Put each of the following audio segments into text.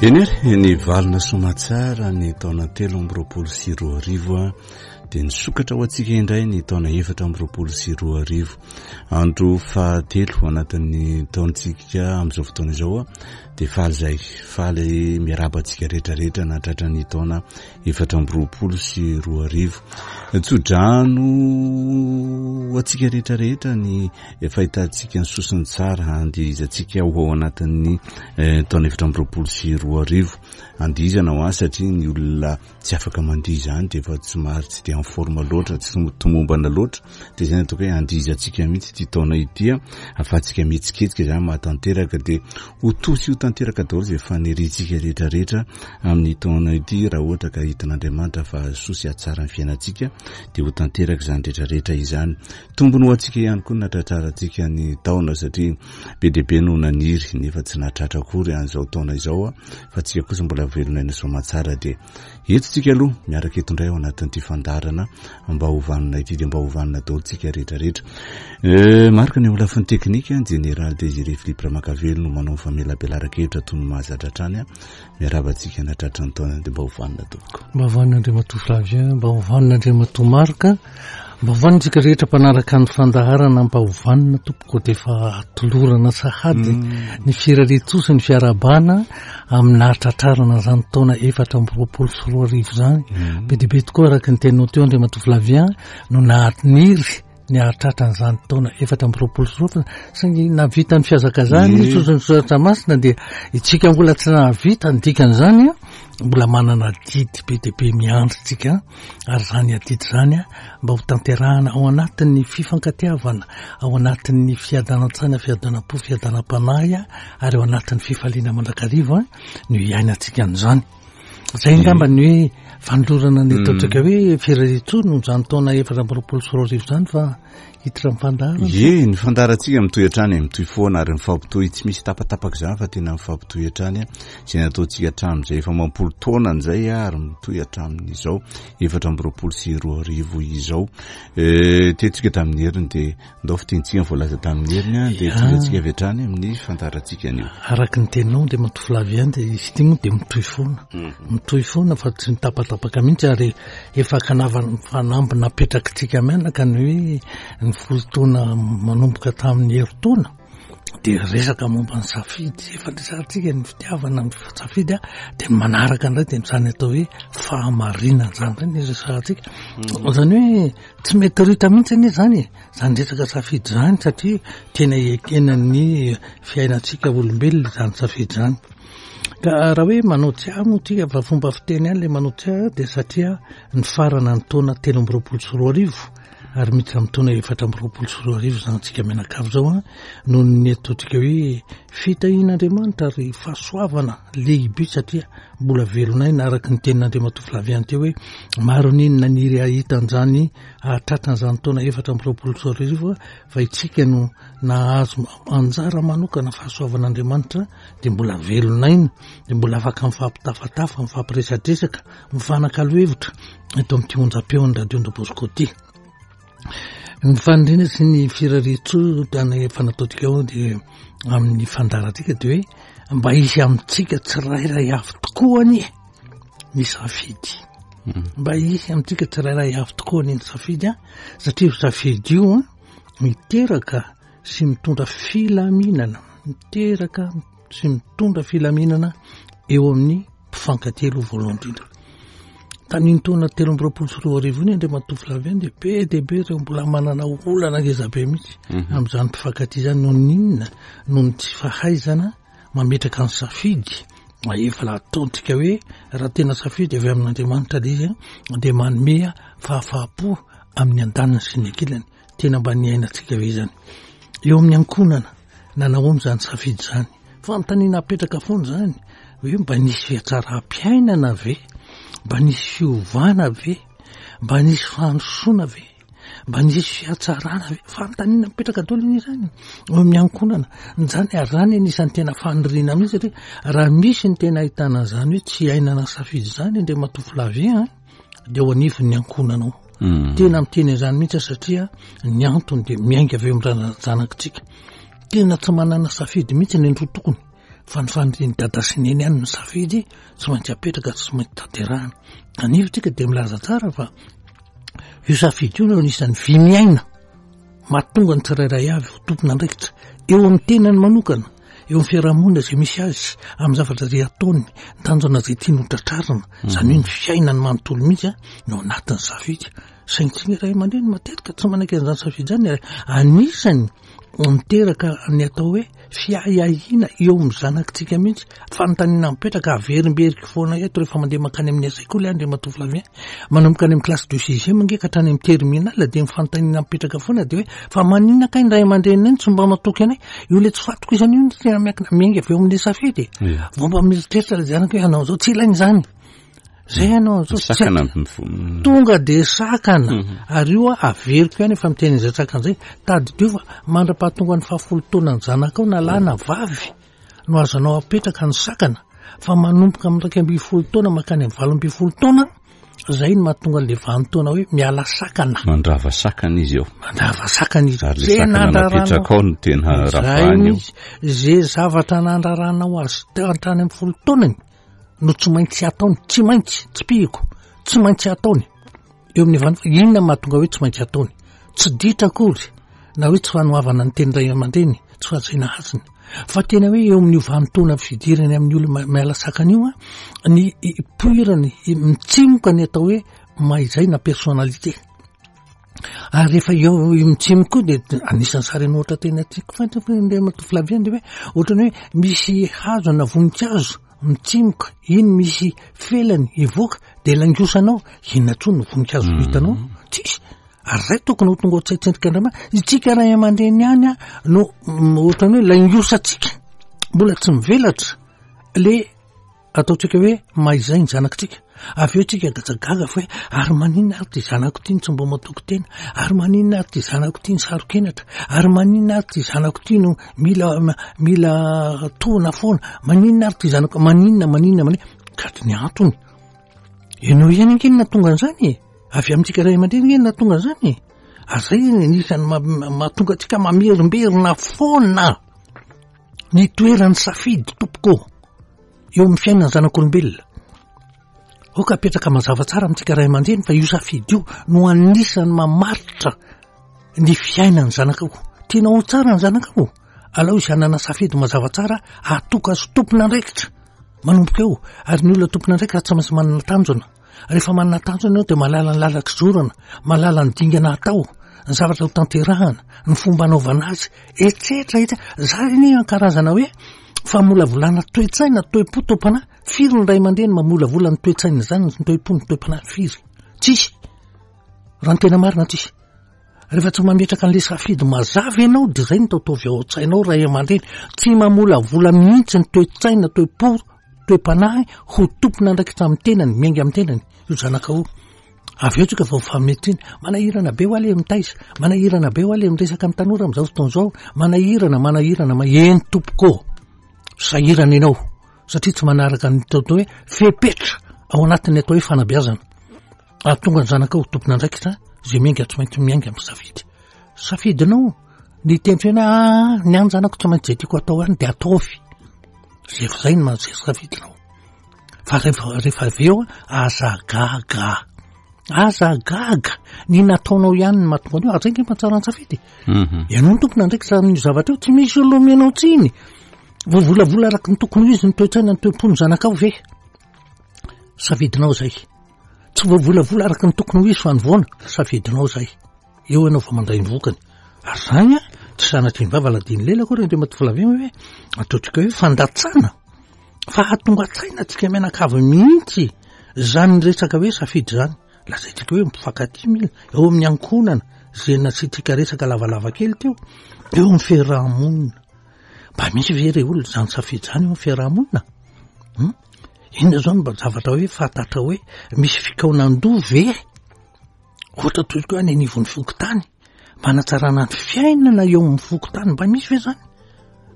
Eny ary, nivalona soamatsara ny taona 2023 dia nisokatra ho antsika indray ny taona 2024. Andro fahatelo anatin'ny taontsika amin'izao fotoana izao dia faly izay, faly miarahaba antsika rehetra rehetra nahatratra ny taona 2024. Tsodrano ho antsika rehetra rehetra ny Efa ahitantsika ny sosony tsara handihizantsika ho ao anatin'ny eh, taona 2024. Andihizana ho azy satria ny olona tsy afaka mandihy izany dia efa somary tsy dia en forme loatra, tsy tomombana loatra. Dia izay no ataoko hoe andihizantsika mihitsy ity taona ity, ahafahantsika mihetsiketsika izany mahatanteraka dia ho to sy ho tanteraka daholo izay faniriantsika rehetra rehetra amin'ny taona ity raha ohatra ka hitan'Andriamanitra fa hahasoa sy hahatsara ny fiainantsika dia ho tanteraka izany rehetra rehetra izany. Tombony ho antsika ihany koa ny nahatratrarantsika ny taona satria be dia be no naniry nefa tsy nahatratra akory an'izao taona izao fa tsika kosa mbola velona aina soamantsara dia eto tsika aloha miaraka eto indray ao anatin'ity fandaharana mba ho vanona ity dia mba ho vanona daholo tsika rehetra rehetra. Eh, marika ny eo lafiny teknika, Jeneraly Désiré Philippe Ramakavelo no manao ny famelabelaran-kevitra toy ny mahazatra hatrany. Miarahaba antsika nahatratra ny taona dia mba ho vanona tompoko. Mba ho vanona Andriamatoa Flavien, mba ho vanona Andriamatoa Marc, mba ho vanona antsika rehetra mpanaraka ny fandaharana, mba ho vanona tompoko dia efa atolorana sahady mm. ny firarian-tsoa sy ny fiarahabana amin'ny nahatratrarana izany taona 2024 izany. Mm. Be dia be tokoa araka ny teninao teo Andriamatoa Flavien no nahaniry ny hahatratra an'izany taona 2024 saingy nahavita ny fihazakazahana izy ozy ny soratra masina dia itsika mbola tsy nahavita ny dikan'izany a mbola manana adidy be dia be miandry tsika ary izany adidy izany a mba ho tanterahana ao anatin'ny fifankatiavana ao anatin'ny fiadanan-tsaina fiadanam-po fiadanam-panahy ary ao anatin'ny fifaliana mandrakariva no hiainantsika an'izany Zay angamba ny hoe fanolorana ny ataontsika hoe firariantsoa noho izany taona 2024 izany fa hiditra amin'ny fandaharana. Ie, ny fandaharantsika mitohy hatrany, mitohy foana ary mifampitohy tsy misy tapatapaka izany fa tena mifampitohy hatrany izay nataontsika hatramin'izay efa amam-polo taonany izay ary mitohy hatramin'izao 2024 izao. Eh, teto tsika tamin'ny heriny dia Ndao fitentsika ny voalaza tamin'ny heriny an, dia tohizatsika avy hatrany amin'ny fandaharantsika anio. Araka ny teninao Andriamatoa Flavien dia izy ity moa dia mitohy foana. Mhm. Mitohy foana fa tsy mitapatapaka mihitsy ary efa kanavan'ny fanamby napetrakitsika mianaka ny hoe ny folo taona manomboka tamin'ny herintaona dia resaka momba ny safidy efa resahantsika ny fitiavana ny safidy a dia ny manaraka indray dia izany atao hoe fahamarinana izany indray ny resahantsika mhm. izany hoe Tsy mety ritra mihitsy anie izany e, izany resaka safidy izany satria tena ekenan'ny fiainantsika olombelona izany safidy izany. Ka raha hoe manao tsiahy moa tsika fa fomba fiteny ihany ilay manao tsiahy dia satria nifarana ny taona 2023 ary miditra amin'ny taona 2024 izany tsika mianakavy izao an, noho ny ataontsika hoe fitahian'Andriamanitra ary fahasoavana lehibe satria mbola velon'aina araka ny tenin'Andriamatoa Flavien teo hoe maro ny naniry hahita an'izany hahatratra an'izany taona 2024 fa itsika no nahazo anjara manokana fahasoavan'Andriamanitra dia mbola velon'aina dia mbola afaka mifampitafatafa mifampiresadresaka mifanakalo hevitra eto amin'ity onjam-peon'ny radio Don Bosco ity. Ny faniriana sy ny firariantsoa tany efa nataontsika ao dia amin'ny fandaharantsika dia hoe mba hisy amintsika tsirairay avy tokoa anie ny safidy. Hmm. Mba hisy amintsika tsirairay avy tokoa anie ny safidy a, satria io safidy io a miteraka sy mitondra filaminana, miteraka sy mitondra filaminana eo amin'ny mpifankatia aloha voalohany indrindra. Tamin'iny taona 2023 iny Andriamatoa Flavien dia be dia be ireo mbola manana olana ngeza be mihitsy mhm. amin'izany mpifankatia izany noho ny inona? Noho ny tsy fahaizana mametraka ny safidy efa ataontsika hoe raha tena safidy avy amin'Andriamanitra ilay izy dia manome fahafahampo amin'ny andaniny sy ny ankilany. Tena mba niainantsika ve izany? Eo amin'ny ankohonana, nanahoana izany safidy izany? Fanontaniana apetraka foana izany, hoe mba nisy fihatsaram-piainana ve? Mba nisy fiovana ve? Mba nisy fandrosoana ve? Mba nisy fihatsarana ve? Fanontaniana mipetraka daholo anie izany eo amin'ny ankohonana. Izany ary izany anisan'ny tena faniriana mihitsy satria raha misy ny tena ahitana an'izany hoe tsy iainana safidy izany Andriamatoa Flavien a, dia eo anivon'ny ankohonanao. Mm. Tena miteny an'izany mihitsy aho satria ny antony dia miainga avy eo amin'ny zanakitsika. Tena tsy manana safidy mihitsy ny androa tokony. Fa ny fanirian'i dada sy neny ihany no safidy tsy maintsy apetraka sy tsy maintsy tanterahana. Kanefa isika dia milaza tsara fa io safidy io no anisan'ny vy miaina mahatonga ny tsirairay avy ho tompon'andraikitra eo amin'ny tenany manokana, eo amin'ny fiarahamonina izay misy azy, amin'ny zavatra izay ataony, ny tanjona izay tiany ho tratrarina, izany hoe ny fiainany manontolo mihitsy no anatin'ny safidy. Saingy tsy ny ray aman-dreny matetika tsy manaiky an'izany safidy izany ary anisany miteraka ny atao hoe fiahiahiana eo amin'ny zanakitsika mihitsy. Fanontaniana mipetraka averimberiko foana eto rehefa mandeha mankany amin'ny sekoly aho Andriamatoa Flavien, manomboka any amin'ny classe de sixième ange ka hatrany amin'ny terminale dia ny fanontaniana mipetraka foana dia hoe fa maninona kay ny ray aman-dreninay no tsy mba matoky anay? Io ilay tsy fatokisana io no tena miankina miainga avy eo amin'ilay safidy e. Vao mba mieritreritra ilay zanaka hoe hanao an'izao, tsy ilaina izany. Zay ianao zao tsy Sakana tonga de sakana mhm. ary io averiko ihany efa miteny izay sakana izay tadidio fa mandra-pahatonga ny fahafolo taona ny zanakao na lahy na vavy no azonao apetraka ny sakana fa manomboka amin'ny 11 taona mankany amin'ny 18 taona zay no mahatonga an'le vanin-taona hoe miala sakana mandrava sakana izy eo mandrava sakana izy ary le sakana napetraka ao no tena ravany eo ze zavatra nandraranao azy teo hatrany amin'ny folo taonany no tsy maintsy ataony, tsy maintsy, tsipihiko, tsy maintsy ataony eo amin'ny vanimpotoana. Inona no mahatonga hoe tsy maintsy ataony? Tsy ditra akory na hoe tsy fanoavana ny teny ray aman-dreny, tsy fahatsiana hasina, fa tena hoe eo amin'io vanim-potoana fidirany amin'ny olona miala sakana io, ny ipoirany, mitsimoka ny atao hoe maha-izay na personnalité. Ary rehefa eo mitsimo koa dia anisan'ny sary an'ohatra tena tiako fantatra fa Andriamatoa Flavien dia hoe ohatran'ny hoe misy hazo na voninkazo mitsimoka, iny misy felany hivoaka dia langosanao, inona intsony ny voninkazo ho hitanao? Tsisy. Ary izay tokony ho tonga ao an-tsaintsika Andriamanitra. Isika ray aman-dreny ihany no ohatran'ny hoe langosantsika, mbola tsy mivelatra le Ataontsika hoe maizay ny zanakitsika, avy eo tsika gajagaga fa hoe ary maninona ary ty zanako ty no tsy mba matoky tena, ary maninona ary ty zanako ty no saro-kenatra, ary maninona ary ty zanako ty no mila mila tohana foana, maninona ary ty zanako, maninona maninona maninona, ka ny antony, ianao ihany ange no nahatonga an'izany e, avy amintsika ray aman-dreny ange no nahatonga an'izany e, ary zay ny anisan'ny mahatonga antsika mamerimberina foana ny toeran'ny safidy tompoko. eo amin'ny fiainan'ny zanak'olombelona. Aoka apetraka mazava tsara amintsika ray aman-dreny fa io safidy io no anisan'ny mamaritra ny fiainan'ny zanakao. Tianao ho tsara ny zanakao? Alao izy hanana safidy mazava tsara hahatoka azy tompon'andraikitra manomboka eo. Ary ny olona tompon'andraikitra tsy maintsy manana tanjona. Rehefa manana tanjona ianao dia mahalala ny lalan-kizorana, mahalala ny dingana atao, ny zavatra ho tanterahana, ny fomba anaovana azy, etsetra etsetra. Zany anie karazana hoe famolavolana toe-tsaina, toe-po, toe-panahy. Firy ny ray aman-dreny mamolavola ny toe-tsaina izany, ny toe-po, ny toe-panahy? Firy? Tsisy. Raha ny tena marina tsisy. Rehefa tsy mametraka an'ilay safidy mazava ianao dia izay no taotaovy ao an-tsainao ray aman-dreny. Tsy mamolavola mihitsy ny toe-tsaina, toe-po, toe-panahy ho tompon'andraikitra amin'ny tenany, miainga amin'ny tenany io zanakao io. Avy eo tsika vao mifametrina. Manahirana be hoa le mitaiza, manahirana be hoa le miresaka amin'ny tanora amin'izao fotoana izao, manahirana, manahirana, eny tompoko ô, sahirana ianao satria tsy manaraka ny atao hoe fepetra ao anatin'ny atao hoe fanabeazana. Ahatonga ny zanakao ho tompon'andraikitra izay miainga tsy maintsy miainga amin'ny safidy. Safidinao ny teny hoe ah, ny any zanako tsy maintsy izay tiako atao any dia ataovy. Zay efa izay no maha safidinao. Fa rehefa rehefa avy eo aza gaga. Aza gaga. Ny nataonao ihany no mahatonga an'io. Ary zay nge mahatsara ny safidy. Mhm. Ianao no tompon'andraikitra amin'io zavatra io. Tsy misy olona omenao tsiny. Voavolavola araka ny tokony ho izy ny toe-tsaina ny toe-po ny zanakao ve? Safidinao izay. Tsy voavolavola araka ny tokony ho izy fa nivoana, safidinao izay. Eo ianao vao mandray ny vokany. Ary izany an, tsy sanatria ny vava ladin'ny lela akory Andriamatoa Flavien hoe ataontsika hoe fandatsana fa hahatonga tsaina antsika mianakavy mihitsy izany resaka hoe safidy izany. Lazaintsika hoe mpifankatia mila eo amin'ny ankohonana izay nasiantsika resaka lavalava kely teo, eo amin'ny fiarahamonina. Mba misy ve re olona izany safidy izany eo amin'ny fiarahamonina? Hmm? Inona izao no mba zavatra hoe fantatra hoe misy fikaonan-doha ve? Ohatra toy koa any anivon'ny fokontany, mba hanatsarana ny fiainana eo amin'ny fokontany, mba misy ve izany?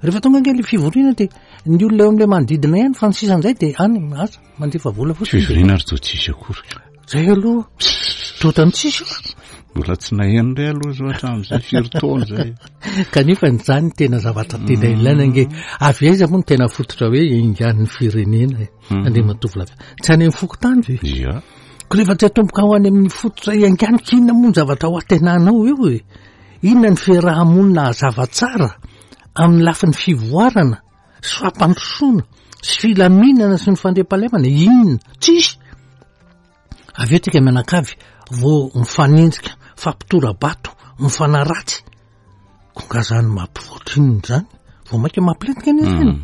Rehefa tonga ange ilay fivoriana dia ny olona eo amin'ilay manodidina ihany fa ny sisa indray dia any asa mandefa vola fotsiny. Fivoriana ary toa tsisy akory. Zay aloha toa ohatran'ny tsisy io. Mbola tsy naheno indray aloha zao hatramin'izay firy taona izay. Kanefa izany tena zavatra tena ilaina ange. Avy aiza moa no tena fototra hoe ingan'ny firenena e? Mhm. Andriamatoa Flavien. Tsy any amin'ny fokontany ve? Ia. Ko rehefa tsy atomboka ho any amin'ny fototra ianganika inona moa ny zavatra ho antenanao eo e? Inona ny fiaraha-monina hazava tsara amin'ny lafiny fivoarana sy fampandrosoana sy filaminana sy ny fandriampahalemana? Inona? Tsisy. Avy eo tsika mianakavy vao mifanenjika, mifampitora-bato, mifanaratsy. Ko nga zany mampivoatra inona zany? Vao mainka mampilentika anie zany. Mm.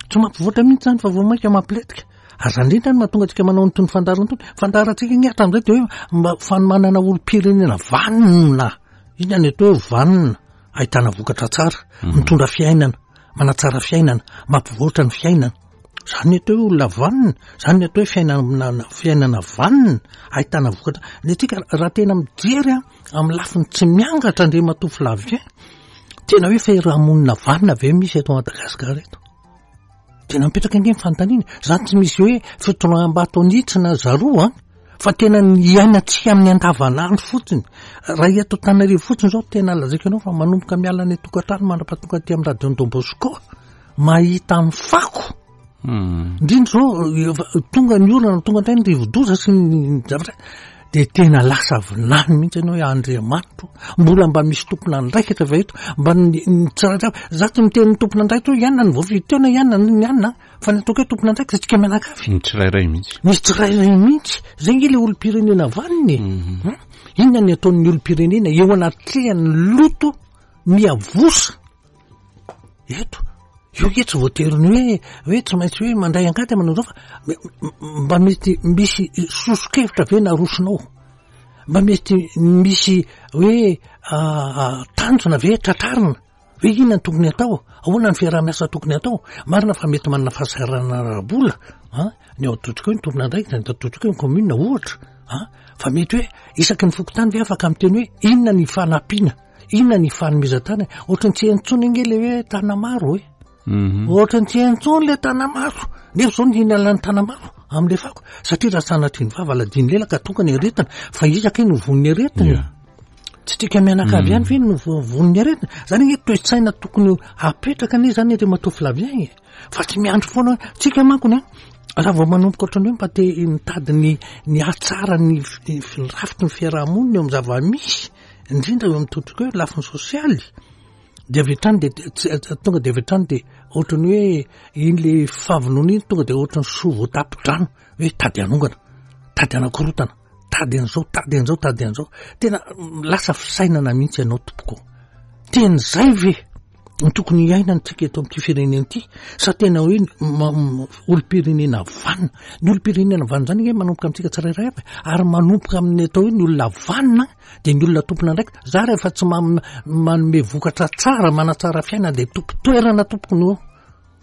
Tsy mampivoatra mihitsy zany fa vao mainka mampilentika. Ary zany indrindra no mahatonga antsika manao an'itony fandaharana itony. Fandaharantsika anie hatramin'izay dia hoe mba fanomanana olom-pirenena vanona. Inona ny atao hoe vanona? Ahitana vokatra tsara, mm. mitondra fiainana, manatsara fiainana, mampivoatra ny fiainana. Zany ny atao hoe olona vanona, zany ny atao hoe fiainana fiainana vanona, ahitana vokatra. Ny antsika raha tena mijery an, amin'ny lafiny tsy miangatra Andriamatoa Flavien, tena hoe fiarahamonina vanona ve misy eto Madagasikara eto? Tena mipetraka ange ny fanontaniana. Zany tsy misy hoe fitondraham-bato an'itsy na zaroa an, fa tena ny iainantsika amin'ny andavanandro fotsiny. Raha eto Antananarivo fotsiny izao tena lazaiko anao fa manomboka miala any an-tokantrano mandra-pahatonga aty amin'ny radio Don Bosco. mahita ny fako hmm. indrindra zao tonga ny olana tonga indray ny rivodoza sy ny zavatra de tena lasa vinany mihitsy ianao hoe andriamanitro mbola mba misy tompon'andraikitra va eto mba ny tsirairay za tsy miteny ny tompon'andraikitra hoe ianona ny voafidy teo na ianona ny anona fa ny ataoko hoe tompon'andraikitra tsika mianakavy ny tsirairay mihitsy ny tsirairay mihitsy zay nge le olom-pirenena vaniny e mhm. hmm? inona ny ataon'ny olom-pirenena eo anatrehan'ny loto miavosa Eto, io nge tsy voatery ny hoe hoe tsy maintsy hoe mandray angady manao zao fa mba mety misy soso-kevitra ve narosonao? Mba mety misy hoe tanjona ve tratrarina? Hoe inona no tokony atao? Ahoana ny fiaraha-miasa tokony atao? Marina fa mety manana fahasahiranana ara-bola an, ny ao an-toetrako eo ny tompon'andraikitra, ny ato an-toetrako eo ny commune ohatra an, fa mety hoe isaky ny fokontany ve afaka miteny hoe inona ny fanampiana? Inona ny fanomezan-tany? Ohatran'ny tsy heno intsony ange le hoe Tanamaro e. Mhm. Ohatran'ny tsy heno intsony le Tanamaro. Nefa izao ny hihinana ny Tanamaro amin'le fako. Satria raha sanatria ny vava aladin'ny lela ka tonga ny aretina, fa iza kay no voan'ny aretina? Yeah. Tsy tsika mianakavy ihany ve no voan'ny aretina? Zany ange toe-tsaina tokony hapetraka anie zany Andriamatoa Flavien e. Fa tsy miandry foana hoe, tsika mankony an, raha vao manomboka ohatran'ny hoe mba te mitady ny ny hahatsara ny rafitry ny fiaraha-monina eo amin'ny zava-misy, indrindra eo amin'ny tontolo hoe lafiny sosialy dia avy hatrany dia tonga dia avy hatrany dia ohatran'ny hoe iny le fahavonona iny tonga dia ohatran'ny soa voatapo-drano hoe tady hanongana, tady hanakorotana, tady an'izao, tady an'izao, tady an'izao. Tena lasa fisainana mihitsy ianao tompoko. Tena izay ve? ny tokony hiainantsika eto amin'ity firenena ity sa tena hoe olom-pirenena vanona ny olom-pirenena vanona zany nge manomboka amintsika tsirairay avy ary manomboka amin'ny atao hoe ny olona vanona dia ny olona tompon'andraikitra za rehefa tsy manome vokatra tsara manatsara fiainana dia tompon-toerana tompoko no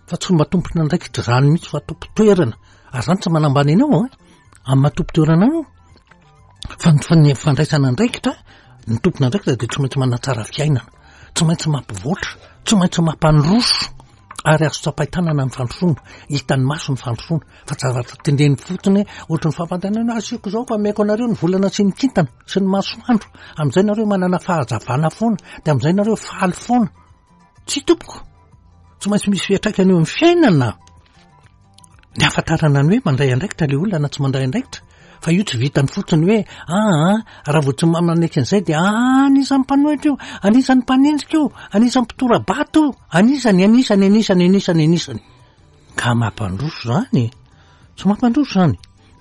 fa tsy mba tompon'andraikitra zany mihitsy fa tompon-toerana ary zany tsy manambany anao an amin'ny maha tompon-toerana anao Fa ny fa ny fandraisana andraikitra, ny tompon'andraikitra dia tsy maintsy manatsara fiainana, tsy maintsy mampivoatra, tsy maintsy mampandroso ary azo tsapain-tanana ny fandrosoana, hitan'ny maso ny fandrosoana fa tsy zavatra tendreny fotsiny hoe ohatry ny fampanantenana hoe asiako izao fa ameko anareo ny volana sy ny kintana sy ny masoandro, amin'izay nareo manana fahazavana foana dia amin'izay nareo faly foana. Tsia tompoko, tsy maintsy misy fiantraikany eo amin'ny fiainana. Ny ahafantarana ny hoe mandray andraikitra ilay olona na tsy mandray andraikitra fa io tsy vitany fotsiny hoe aa ah, raha vao tsy manaiky an'izay dia ah, anisan'ny mpanohitra io, anisan'ny mpanenjika io, anisan'ny mpitora-bato io, anisany, anisany, anisany, anisany, anisany. Ka mampandroso izany e. Tsy mampandroso izany.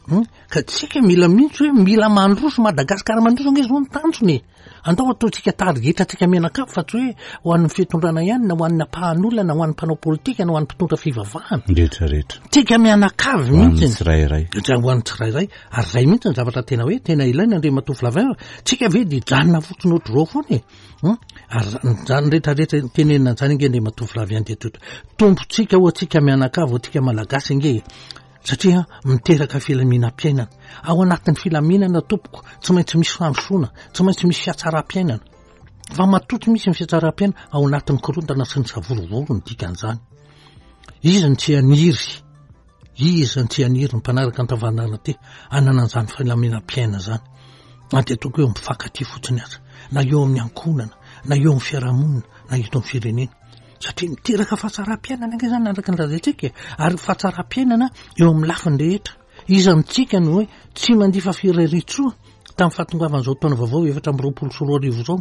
Hmm? Ka tsika mila mihitsy hoe mila mandroso, Madagasikara mandroso ange izao ny tanjona e. Andao ataontsika tarigetra antsika mianakavy fa tsy hoe ho an'ny fitondrana ihany na ho an'ny ampahan'olona na ho an'ny mpanao politika na ho an'ny mpitondra fivavahana. Rehetra rehetra. Tsika mianakavy mihitsy. Ho an'ny tsirairay. Dia ho an'ny tsirairay. Ary izay mihitsy ny zavatra tena hoe tena ilaina Andriamatoa Flavien. Tsika ve dia hijanona fotsiny ohatr'izao foana e? Hum? Ary izany rehetra rehetra tenenina an'izany ange Andriamatoa Flavien dia tompontsika ho antsika mianakavy ho antsika Malagasy ange e. Satria miteraka filaminam-piainana. Ao anatin'ny filaminana tompoko, tsy maintsy misy fandrosoana, tsy maintsy misy fiatsaram-piainana. Fa matoa tsy misy ny fiatsaram-piainana, ao anatin'ny korontana sy ny savorovoro ny dikan'izany. Iza no tsy haniry, iza no tsy haniry ny mpanaraka ny tavanana ty hanana an'izany filaminam-piainana izany. Na dia ataoko hoe mifankatia fotsiny aza, na eo amin'ny ankohonana, na eo amin'ny fiarahamonina, na eto amin'ny firenena. Satria miteraka fahatsaram-piainana ange izany araka ny lazaintsika e. Ary fahatsaram-piainana eo amin'ny lafiny rehetra. Iza amintsika no hoe tsy mandifa firarian-tsoa tamin'ny fahatongavan'izao taona vaovao 2024 izao?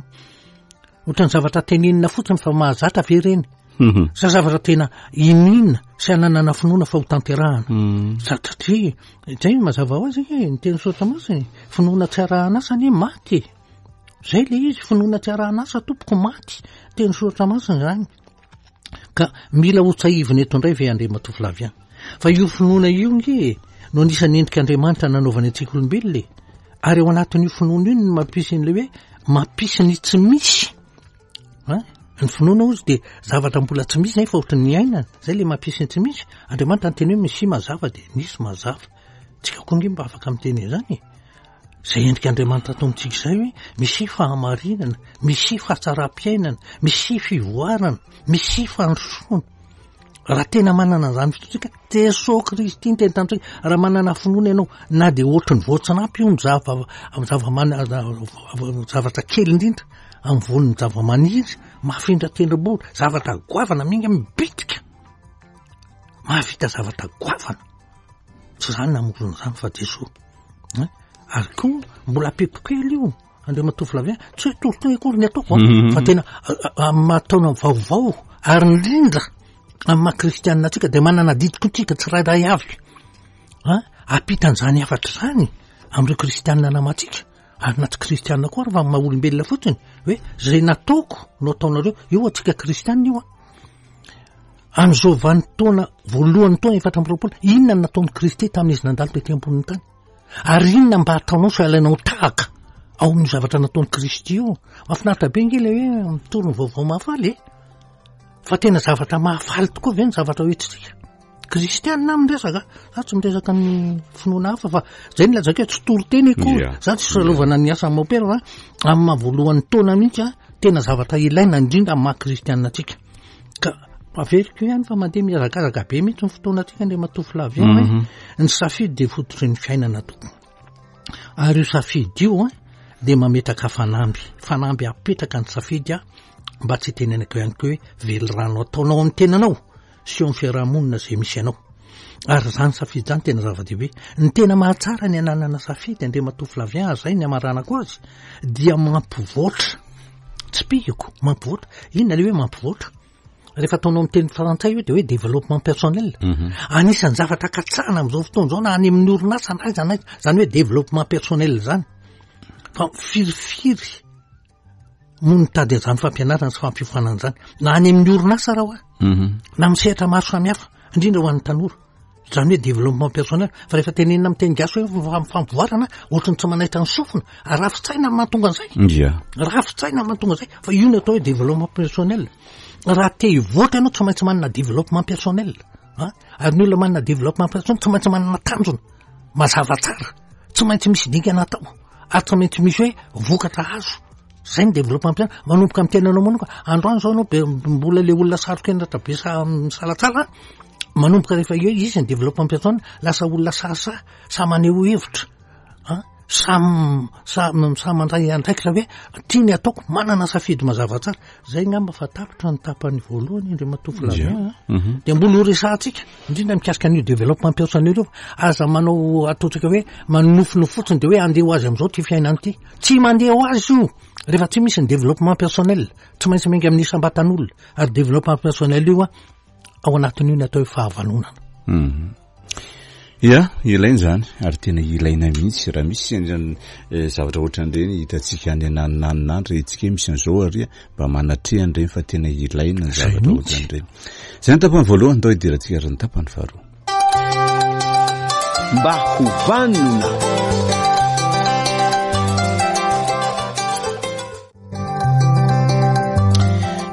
Ohatran'ny zavatra tenenina fotsiny fa mahazatra ve ireny? Mhm. Sa zavatra tena iniana sy ananana finoana fa ho tanterahana? Mhm. Satria izay mazava ho azy e, ny teny soratra masina e, finoana tsy arahana asa anie maty e. Zay le izy, finoana tsy arahana asa tompoko maty. Teny soratra masina izany. Ka mila ho tsahivina eto indray ve Andriamatoa Flavien? Fa io finoana io nge e, no anisan'ny endrik'Andriamanitra nanaovany antsika olombelona e. Ary ao anatin'io finoana io no mampisy an'ilay hoe mampisy ny tsy misy. Hein? Ny finoana ozy dia zavatra mbola tsy misy nefa ohatry ny iainana. Zay le mampisy ny tsy misy. Andriamanitra niteny hoe misia mazava dia nisy mazava. Tsika koa nge mba afaka miteny an'izany e. Izay endrik'Andriamanitra ato amintsika izay hoe misia fahamarinana, misia fahatsaram-piainana, misia fivoarana, misia fandrosoana. Raha tena manana an'izany finoana isika, Jesoa Kristy niteny tamintsika, raha manana finoana ianao, na dia ohatry ny voatsinampy io ny zava, zava-mana, zavatra kely indrindra amin'ny vonin'ny zava-maniry, mahafindra tendrombohitra, zavatra goavana minga mibitika, mahavita zavatra goavana. Tsy izany namorona izany fa Jesoa. Ary koa mbola ampiako kely io. Andriamatoa Flavien, tsy hoe torotoro akory ny ataoko mhm. fa tena amin'ny maha taona vaovao ary indrindra amin'ny maha kristianina antsika dia manana adidy koa tsika tsirairay avy a ampita an'izany hafatra izany amin'ireo kristianina namantsika ary na tsy kristianina koa ary fa amin'ny maha olombelona fotsiny hoe zay nataoko no ataonareo io antsika kristianina io a amin'izao vanin-taona voalohan'ny taona 24 inona no nataon'i Kristy tamin'izy nandalo tety ambonin'ny tany Ary inona mba ataonao sy alainao tahaka ao amin'io zavatra nataon'i Kristy io? Mahafinaritra be ange ilay hoe mitory ny vaovao mahafaly e! Fa tena zavatra mahafaly tokoa ve ny zavatra hoentintsika? Kristianina aho miresaka, za tsy miresaka ny finoana hafa fa zay ny lazaiko hoe tsy toriteny akory, za tsy solalovana ny asan'ny mopera fa amin'ny maha voalohan'ny taona mihitsy a, tena zavatra ilaina indrindra amin'ny maha kristianina antsika. Ka averiko ihany fa mandeha mihazakazaka be mihitsy ny fotoanantsika Andriamatoa Flavien hoe mhm. ny safidy dia fototry ny fiainana tokoa. Ary io safidy io an dia mametraka fanamby, fanamby apetraka ny safidy a mba tsy hitenenako ihany koa hoe velirano ataonao amin'ny tenanao sy eo amin'ny fiarahamonina izay misy anao. Ary izany safidy izany tena zava-dehibe. Ny tena mahatsara ny ananana safidy Andriamatoa Flavien ary izay ny amaranako azy dia mampivoatra. Tsipihiko, mampivoatra. Inona ilay hoe mampivoatra? Rehefa ataonao amin'ny teny frantsay io dia hoe développement personnel. Mhm. Anisan'ny zavatra katsahana amin'izao fotoana izao na any amin'ny orinasa na aiza na aiza, izany hoe développement personnel izany. Fa firifiry moa nitady an'izany fampianarana sy fampiofanana izany na any amin'ny orinasa raha hoa mhm. na amin'ny sehatra maro samihafa indrindra ho an'ny tanora izany hoe développement personnel fa rehefa tenenina amin'ny teny gasy hoe fampivoarana ohatry ny tsy manaitra ny sofina rafi-tsaina no mahatonga an'izay ia rafi-tsaina no mahatonga an'izay fa io no atao hoe développement personnel raha te hivoatra ianao tsy maintsy manana développement personnel a ary ny olona manana développement personnel tsy maintsy manana tanjona mazava tsara tsy maintsy misy dingana atao ary tsy maintsy misy hoe vokatra azo zay ny développement personnel manomboka amin'ny tenanao manoka androany zao anao be mbola le olona saro-kenatra be sa misalatsala manomboka rehefa eo izy ny développement personnel lasa olona sahasaha sa maneho hevitra an samy samy samy mandray andraikitra hoe tia ny ataoko manana safidy mazava tsara zay ngamba fa tapitra ny tapany voalohany Andriamatoa Flavien a mhm. de mbola ho resahantsika indrindra mikasika an'io développement personnel io aza manao ataontsika hoe manofinofy fotsiny de hoe andeha ho azy am'izao ty fiainana ity tsy mandeha ho azy io rehefa tsy misy ny développement personnel tsy maintsy miainga amin'ny isam-batan'olona ary développement personnel io a ao anatin'io ny atao hoe fahavanonana mhm. Ya, ilaina izany ary tena ilaina mihitsy raha misy an'izany eh, zavatra ohatran'ireny hitantsika any ananonanona any rehintsika hoe misy an'izao ary mba manatreha an'ireny fa tena ilaina ny zavatra ohatran'ireny. Izay ny tapany voalohany, ndao hidirantsika ary ny tapany faharoa. Mba ho vanona.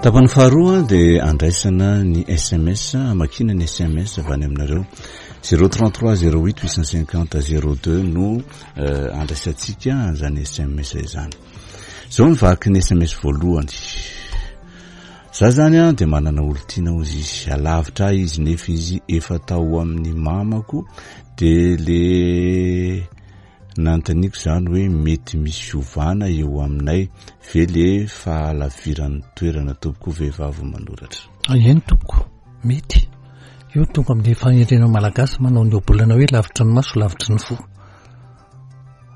Tapany faharoa dia andraisana ny sms, amakiana ny sms avy any aminareo. 033 08 850 02 no eh, andraisantsika an'izany sms izany. Izao ny vaky ny sms voalohany. Za zany an dia manana olon-tiana hozy izy, alavitra ahy izy nefa izy efa tao amin'ny mamako dia le. Nanontaniako izany hoe mety misy fiovana eo aminay ve le fahalaviran'ny toerana tompoko vehivavy manoratra. Eny tompoko, mety. Io tonga amin'ny fahendrena malagasy manao ny ohabolana hoe lavitry ny maso lavitry ny fo.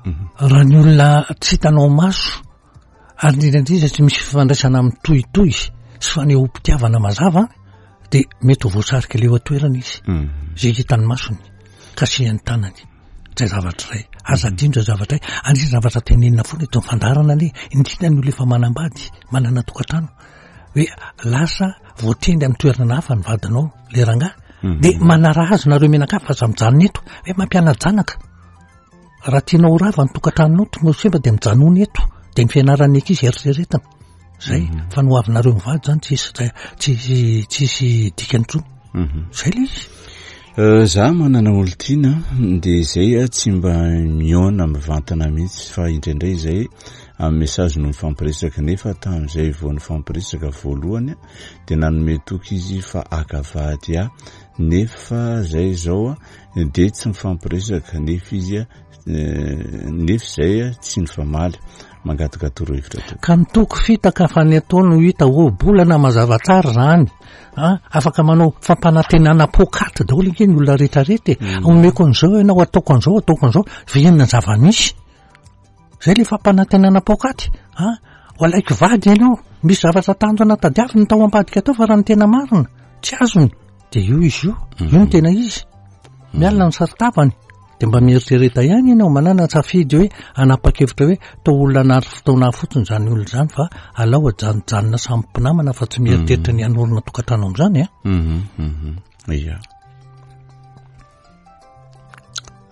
Mhm. Raha ny olona tsy hitanao maso ary indrindra indrindra tsy misy fifandraisana mitohitohy sy fanehoam-pitiavana mazava dia mety ho voasarika leo an-toerana izy. Mhm. Izay hitan'ny masony, kasihan'ny tanany. Zay zavatra izay. Aza adino zay zavatra izay. Anisan'ny zavatra tenenina foana eto amin'ny fandaharana anie, indrindra ny olona efa manambady, manana tokantrano, hoe lasa voatendry amin'ny toerana hafa ny vadinao, le rangahy. Mhm. Dia manaraha azy nareo mianakavy fa aza mijanona eto, hoe mampiana-janaka. Raha tianao ho rava ny tokantranonao, tonga semba dia mijanona eto, dia ny fianaran'ny ankizy eritreretina. Zay, mhm. fa ny ho avinareo mivady zany tsisy tsisy tsisy dikany intsony. Mhm. Zay le izy. Euh, za manana olon-tiana dia zay a tsy mba mihaona mivantana mihitsy fa indraindray izay amin'ny message no mifampiresaka nefa tamin'izay vao nifampiresaka voalohany dia nanome toky izy fa haka vady ahy nefa zay izao dia tsy mifampiresaka nefa izy nefa izay tsy nifamaly. Mangataka torohevitra tompoko. Ka ny toky fitaka fa ny atao no hita ohabolana mazava tsara izany a! Afaka manao fampanantenana poakaty daholo ange ny olona rehetra rehetra e! Mm. Omeko an'izao ianao, ataoko an'izao, ataoko an'izao, fa inona ny zava-misy? Zay le fampanantenana poakaty a! Ho alaiko vady ianao, misy zavatra tanjona tadiaviny tao ambadika tao fa raha ny tena marina, tsy azony. Dia io izy io, io no tena izy. Mialona ny saron-tavany. Dia mba mieritrereta ihany ianao, manana safidy hoe hanapa-kevitra hoe toa olona nary fotoana fotsiny izany olona izany fa alao ajanojanona samy mpinamana fa tsy mieritreritra ny hanorina tokantrano amin'izany a. Mhm, mhm. Ia.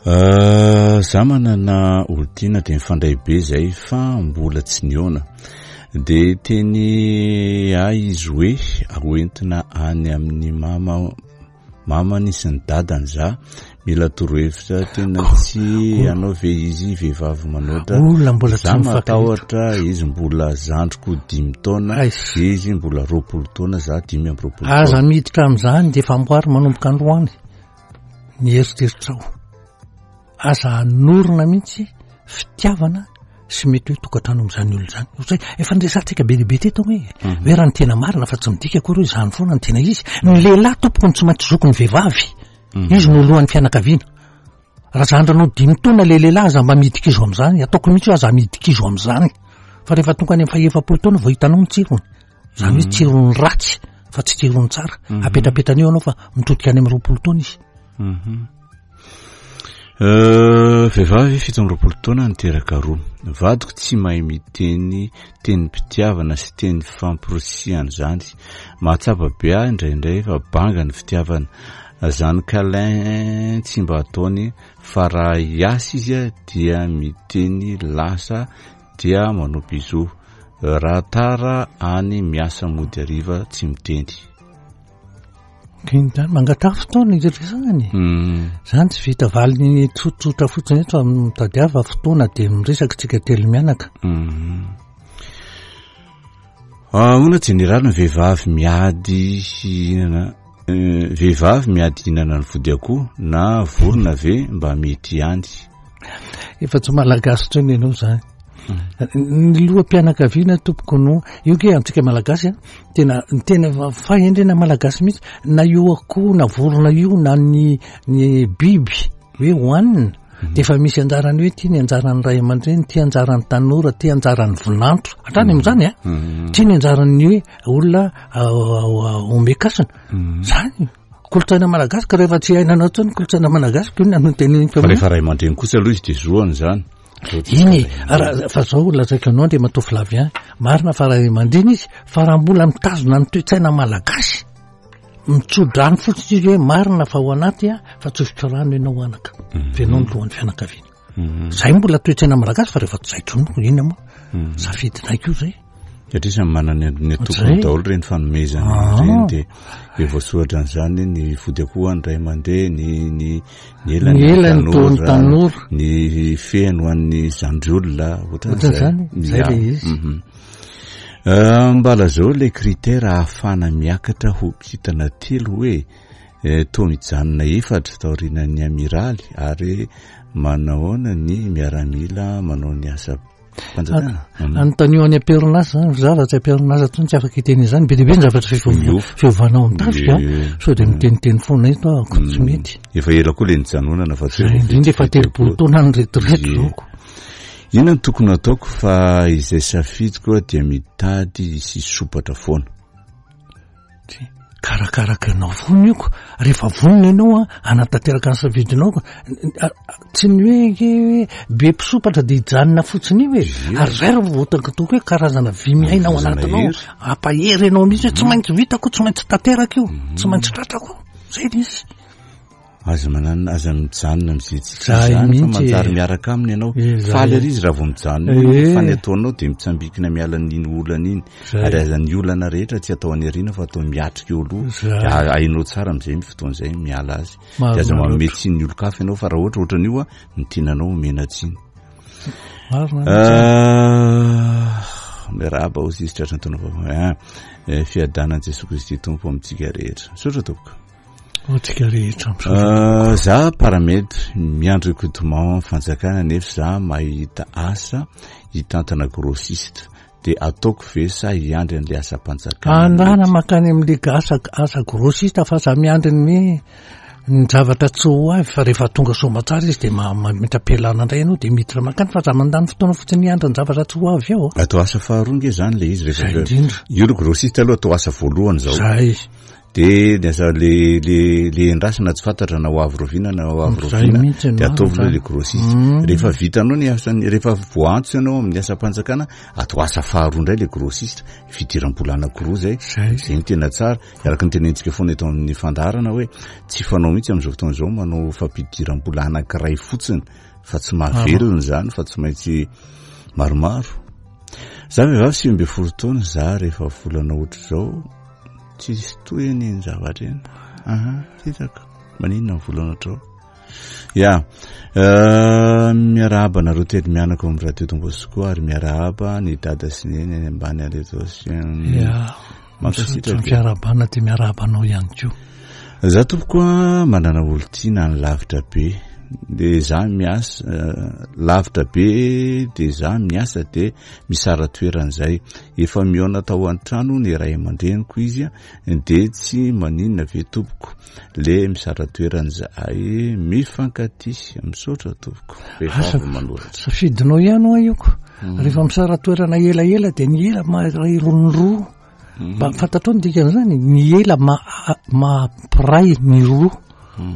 Euh, za manana olon-tiana dia mifandray be zay fa mbola tsy nihaona. Dia teny ahy izy hoe hoentina any amin'ny mama mamany sy ny dadany za. Mila torohevitra tena tsy anao ve izy vehivavy manoatra. Olona mbola tsy Za mifankahita. matahotra izy mbola zandriko dimy taona, Aiza. izy mbola 20 taona, za 25 Aza taona. miditra amin'izany dia efa amboary manomboka androany. ny eritreritrao. Aza anorina mihitsy fitiavana sy mety hoe tokantrano amin'izany olona izany. Ohatray, efa niresahantsika be dia be teto hoe, mhm. hoe raha ny tena marina fa tsy midika akory hoe izany foana ny tena izy. Ny lehilahy tompoko no tsy maintsy zoky ny vehivavy. Mhm. Izy no lohan'ny fianakaviana. Raha zandrinao dimy taona le lehilahy aza mba midikizo amin'izany. Ataoko mihitsy hoe aza midikizo amin'izany. Fa rehefa tonga any amin'ny fahefapolo taona vao hitanao ny tsirony. Izany hoe tsirony ratsy fa tsy tsirony tsara. Mhm. Apetrapetany eo ianao fa mitodika any amin'ny 20 taona izy. Mhm. Euh, vehivavy 27 taona niteraka roa. Vadiko tsy mahay miteny tenim-pitiavana sy teny famporisihana izany. Mahatsapa be ahy indraindray fa banga ny fitiavana. Zany câlin tsy mba ataony fa raha hiasa izy dia miteny lasa dia manao bisous. Raha tara any miasa mody hariva tsy miteny. Iny zany mangataha fotoana iresahana e. Hmm. Zany tsy vita valiny tsotsotra fotsiny eto fa mitadiava fotoana dia miresaka tsika telo mianaka. Hmm. Ahoana jeneraly ny vehivavy miady hihinana eh, vehivavy miady hihinana ny vody akoho na vorona ve mba mety ihany? Efa tsy malagasy intsony ianao zany. Ny loham-pianakaviana tompoko no io nge amintsika malagasy a tena ny tena fahendrena malagasy mihitsy na io akoho na vorona io na ny ny biby hoe hohanina mhm. de efa misy anjarany hoe ty ny anjaran'ny ray aman-dreny ty anjaran'ny tanora ty anjaran'ny vinanto hatrany mhm. amin'izany a mhm. ty ny anjaran'ny hoe olona omekasina zany Kolontsaina malagasy ka rehefa tsy iainanao intsony kolontsaina malagasy ko inona no teneniko Fa rehefa ray aman-dreny kosa aloha izy dia zoany izany. Iny e, raha fa zao lazaiko anao Andriamatoa Flavien, marina fa ray aman-dreny izy fa raha mbola mitazona ny toe-tsaina malagasy, mitso-drano fotsiny izy hoe marina fa ao anaty a, fa tsofiko rano ianao anaka, fa ianao no lohan'ny fianakaviana. Mhm. Zay mbola toe-tsaina malagasy fa rehefa tsy zay tsony moa inona moa mhm. safidinay koa zay. Satria samy manana ny tokony daholo ireny fanomezana ah. ireny dia dia voasoratra an'izany ny vody akoho an'ny ray aman-dreny ny ny elany elany tanora ny fehiny ho an'ny zandry olona ohatran'izany zay le izy. Mhm. Euh, mba lazao le critère ahafahana miakatra ho kintana telo hoe. Toa mijanona efatra taorianan'ny amiraly ary manahoana ny miaramila manao ny asa fanjakana? Anontanio any am-perinasa zany, za raha tsy am-perinasa intsony tsy afaka hiteny izany, be dia be ny zavatra fiovana ao amin'ny tafika, sao dia miteniteny foana eto aho, tsy mety. Efa ela koa le nijanonana fa tsy Indrindra efa 30 taona ny retireto zao ko. Inona no tokony hataoko fa izay safidiko dia mitady sy sopatra foana. Karakaraka anao foana io ko, rehefa vonona ianao an, hanatanteraka ny safidinao ko, tsy ny hoe nge hoe be mpisopatra dia hijanona fotsiny io e, ary zay raha vao toko hoe karazana vy miaina ao anatinao, ampahery ianao mihitsy hoe tsy maintsy vitako, tsy maintsy tanteraka io, tsy maintsy tratrako, zay le izy. Aza mananona, aza mijanona amin'izay tsy izy izany fa manjary miaraka aminy ianao. Faly ary izy raha vao mijanona eo ianao fa ny ataonao dia mitsambikina miala an'iny olana iny. Ary aza ny olana rehetra tsy atao any aoriana fa atao miatrika eo aloha. Dia hainao tsara amin'izay ny fotoana izay miala azy. Dia aza manome tsiny ny olon-kafa ianao fa raha ohatra ohatran'io ny tiananao omena tsiny. Miarahaba hozy izy tratran'ny taona vaovao. Fiadanan'i Jesoa Kristy Tompo amintsika rehetra. Misaotra tompoko. Ho antsika rehetra misaotra. Za paramed miandry recrutement fanjakana nefa za mahita asa hitantana grossiste de ataoko ve sa hiandry an'le asam-panjakana? Andana mankany amin'le asa asa grossiste fa za miandry ny hoe ny zavatra tsy ho avy fa rehefa tonga soamatsara izy de mametra-pialana indray ianao de miditra mankany fa za mandany fotoana fotsiny hiandry ny zavatra tsy ho avy eo. Atao asa faharoa nge zany le izy rehefa Zay indrindra. Io le grossiste aloha atao asa voalohany zao. Zay. De ny asa le le le endrasana tsy fantatra na ho avy roviana na ho avy Zay roviana mihitsy de no ataovy aloha zany. le grossiste. Rehefa vitanao ny asan'ny rehefa voaantso ianao amin'ny asam-panjakana atao asa faharoa indray le grossiste. Fidiram-bola anankiroa zay. Zay. Zay no tena tsara. Araka ny tenenitsika foana eto amin'ny fandaharana hoe tsy fanao mihitsy amin'izao fotoana izao manao fampidiram-bola anankiray fotsiny fa tsy mahavelona izany fa tsy maintsy maromaro. Za vehivavy 19 taona za rehefa volana ohatr'izao Tsisy tohiny iny zavatra iny. Aha, tsy hitako. Maninona ny volana ohatr'izao? Ya, eh, miarahaba anareo telo mianaka ao amin'ny Radio Don Bosco ary miarahaba ny dada sy neny any ambany any eto sy Ya, mankasitraka. misaotra ny fiarahabana dia miarahaba anao ihany koa. Za tompoko a manana olon-tiana any lavitra be de za miasa lavitra be de za miasa de misara-toerana zay efa mihaona tao an-trano ny ray aman-dreniko izy de tsy maninona ve tompoko le misara-toerana zahay mifankatia misaotra tompoko vehivavy manoratra Safidinao ihany hoa io ko. Rehefa misara-toerana elaela dia ny ela maha-iray roa ny roa. Mba fantatrao ny dikan'izany? Ny ela maha-mpiray ny roa.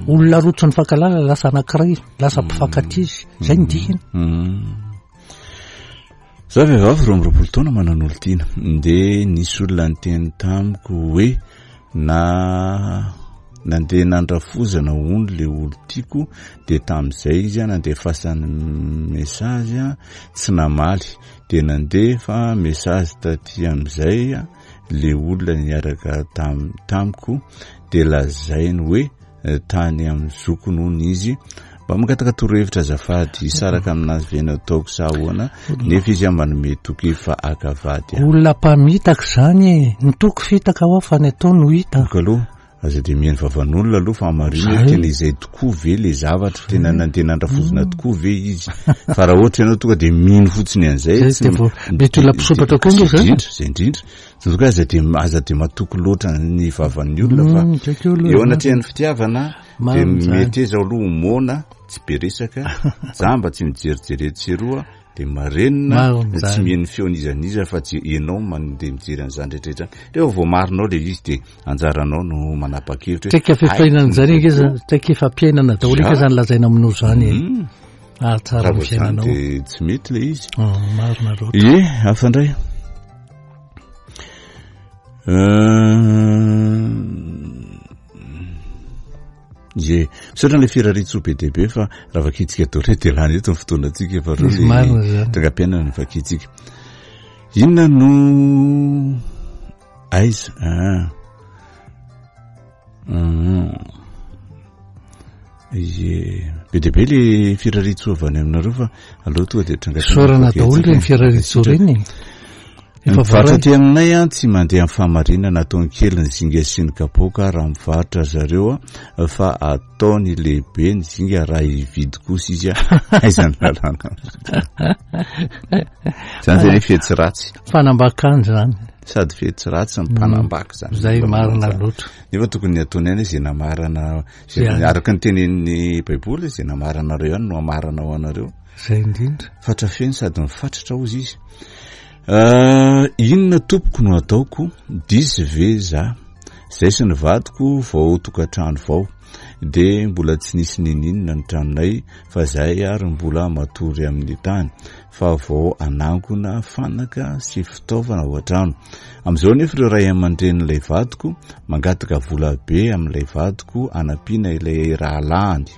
Olona roa tsy nifankahalala lasa anankiray, lasa mpifankatia izy. Izay ny dikany. Za vehivavy 22 taona manan'olon-tiana. Dia nisy olona niteny tamiko hoe na nandeha nandrafozana hono le olon-tiako dia tamin'izay izy nandefasany message tsy namaly. Dia nandefa message taty amin'izay le olona niaraka tamiko dia lazainy hoe tany amin'ny zokiny hono izy. Mba mangataka torohevitra azafady, hisaraka aminazy ve no ataoko sa ahoana? Nefa izy manome toky fa haka vady aho. Olona mpamitaka izany e! Ny toky fitaka hoa fa ny atao no hita. Ok aloha, Aza dia mihaino vavan'olona aloha fa hamarino hoe tena izay tokoa ve le zavatra, tena nandeha nandrafozina tokoa ve izy. Fa raha ohatra ianao tonga dia mino fotsiny an'izay, Zay dia vao mety olona mpisopatra koa nge zay indrindra, zay indrindra. Surtout ka aza dia aza dia matoky loatra ny vavan'ny olona fa Akaiky eo aloha eo izany. anatrehan'ny fitiavana dia Marina izany. meteza aloha ho moana, tsy be resaka, jamba tsy mijerijery etsy sy eroa, Dia marenina, tsy mihaino feon'iza n'iza fa tsy ianao mandeha mijery an'izany rehetra rehetra izany. Rehefa voamarinao ilay izy dia anjaranao no manapa-kevitra hoe Traikefam-piainana izany ange zany, traikefam-piainana daholo ange zany lazaina aminao izany e. Hahatsara ny fiainanao. Dia tsy mety ilay izy. Marina loatra. Ie, hafa indray. Ie, misaotra an'ilay firariantsoa be dia be fa raha vakintsika daholo dia lany eto ny fotoanantsika fa reo le trangam-piainana no vakintsika. Inona no aiza? Ah. Ie, be dia be le firariantsoa avy any aminareo fa aleo tonga dia trangam-piainana. Isaorana daholo ireny firariantsoa ireny e. Efa Mivarotra aty aminay an, tsy mandeha amin'ny fahamarinana, ataony kely ny zinga sy ny kapoaka raha mivarotra ry zareo an, fa ataony lehibe ny zinga raha hividy kosa izy an, aiza ny lalàna. Zany zany hoe fihetsy ratsy. Fanambakana izany. Sady fihetsy ratsy ny mpanambaka izany. Zay marina loatra. Nefa tokony ataony ihany izay namarana, araka ny tenenin'ny Baiboly, izay namaranareo ihany no hamarana ho anareo. Zay indrindra. Fatra feno sady mifatratra hozy izy. Euh, inona tompoko no ataoko? Diso ve za? Zay sy ny vadiko vao tokantrano vao. De mbola tsy nisy nininona ny tranonay fa zay ary mbola matory amin'ny tany fa vao anangona fanaka sy fitaovana ao an-trano. Amin'izao anefa ireo ray aman-drenin'ilay vadiko mangataka vola be amin'ilay vadiko hanampiana ilay rahalahiny.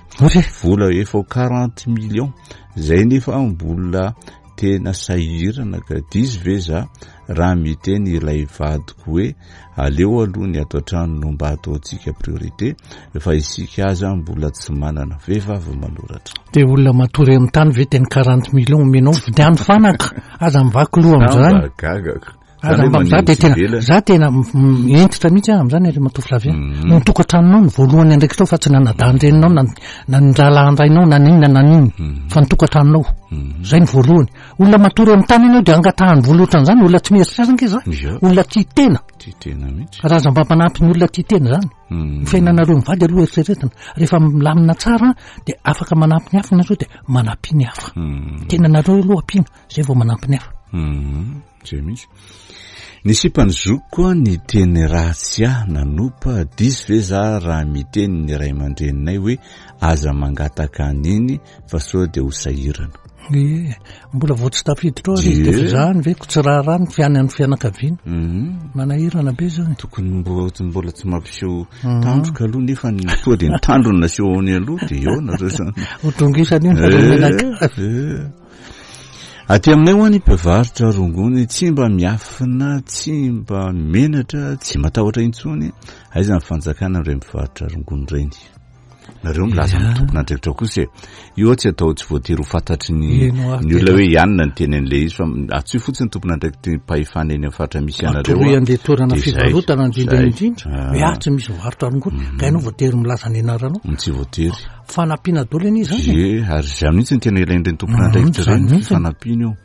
Vola efa ho 40 millions. Zay nefa mbola tena sahirana ka diso ve za raha miteny ilay vadiko hoe aleo aloha ny ato an-trano no mba ataontsika priorité fa isika aza mbola tsy manana. Vehivavy manoratra. Dia olona matory amin'ny tany ve dia ny 40 millions omenao vidiano fanaka aza mivaky loha amin'izany. Gagako. Aza mba za dia tena za tena hentitra mihitsy aho amin'izany Andriamatoa Flavien. Mm. Ny tokantranonao no voalohany andraikitrao fa tsy ny anadahin-dreninao na na ny rahalahin-drainao na n'inona na n'inona mm. fa ny tokantranonao. Mm. Zay ny voalohany. Olona matory amin'ny tany ianao dia angatahany vola ohatran'izany, olona tsy mieritreritra ange zany. Olona tia tena. Tia tena mihitsy. Raha aza mba manampy ny olona tia tena zany. Ny fiainanareo mivady aloha eritreretina. Rehefa milamina tsara dia afaka manampy ny hafa nareo dia manampy ny hafa. Tenanareo aloha ampiana, zay vao manampy ny hafa. Zay mihitsy. Ny sipan'ny zokiko niteny ratsy ahy nanopa, diso ve za raha miteny ny ray aman-dreninay hoe aza mangataka an'iny fa sao dia ho sahirana. Ie, mbola vao tsy tafiditra ao ary izy dia efa zany ve ko tsy raharaha ny fiainan'ny fianakaviana. Mhm. Manahirana be zany. Tokony mbola mbola tsy mampiseho mhm. tandroka aloha nefa ny toa dia ny tandrony nasehony aloha dia eo nareo zany. Ho tongisana io nareo eh, menaka. Eh. Aty aminay ho'a ny mpivarotra rongony tsy mba miafina, tsy mba menatra, tsy matahotra intsony. Aiza ny fanjakana amin'ireny mpivarotra rongony ireny? Nareo milaza amin'ny tompon'andraikitra kosa e. Io tsy atao tsy voatery ho fantatry ny ny olona hoe ianona ny teny an'ilay izy fa atsoy fotsiny ny tompon'andraikitry ny mpahefana eny amin'ny faritra misy anareo. Atoroy an'ilay toerana fivarotana indrindra indrindra. Hoe atsy misy varotra rongony. Ka ianao voatery milaza ny anaranao. Tsy voatery. Fanampiana daholo anie izany e. Ie, ary izany mihitsy no tena ilain'ireny tompon'andraikitra mhm, ireny, fifanampiana io.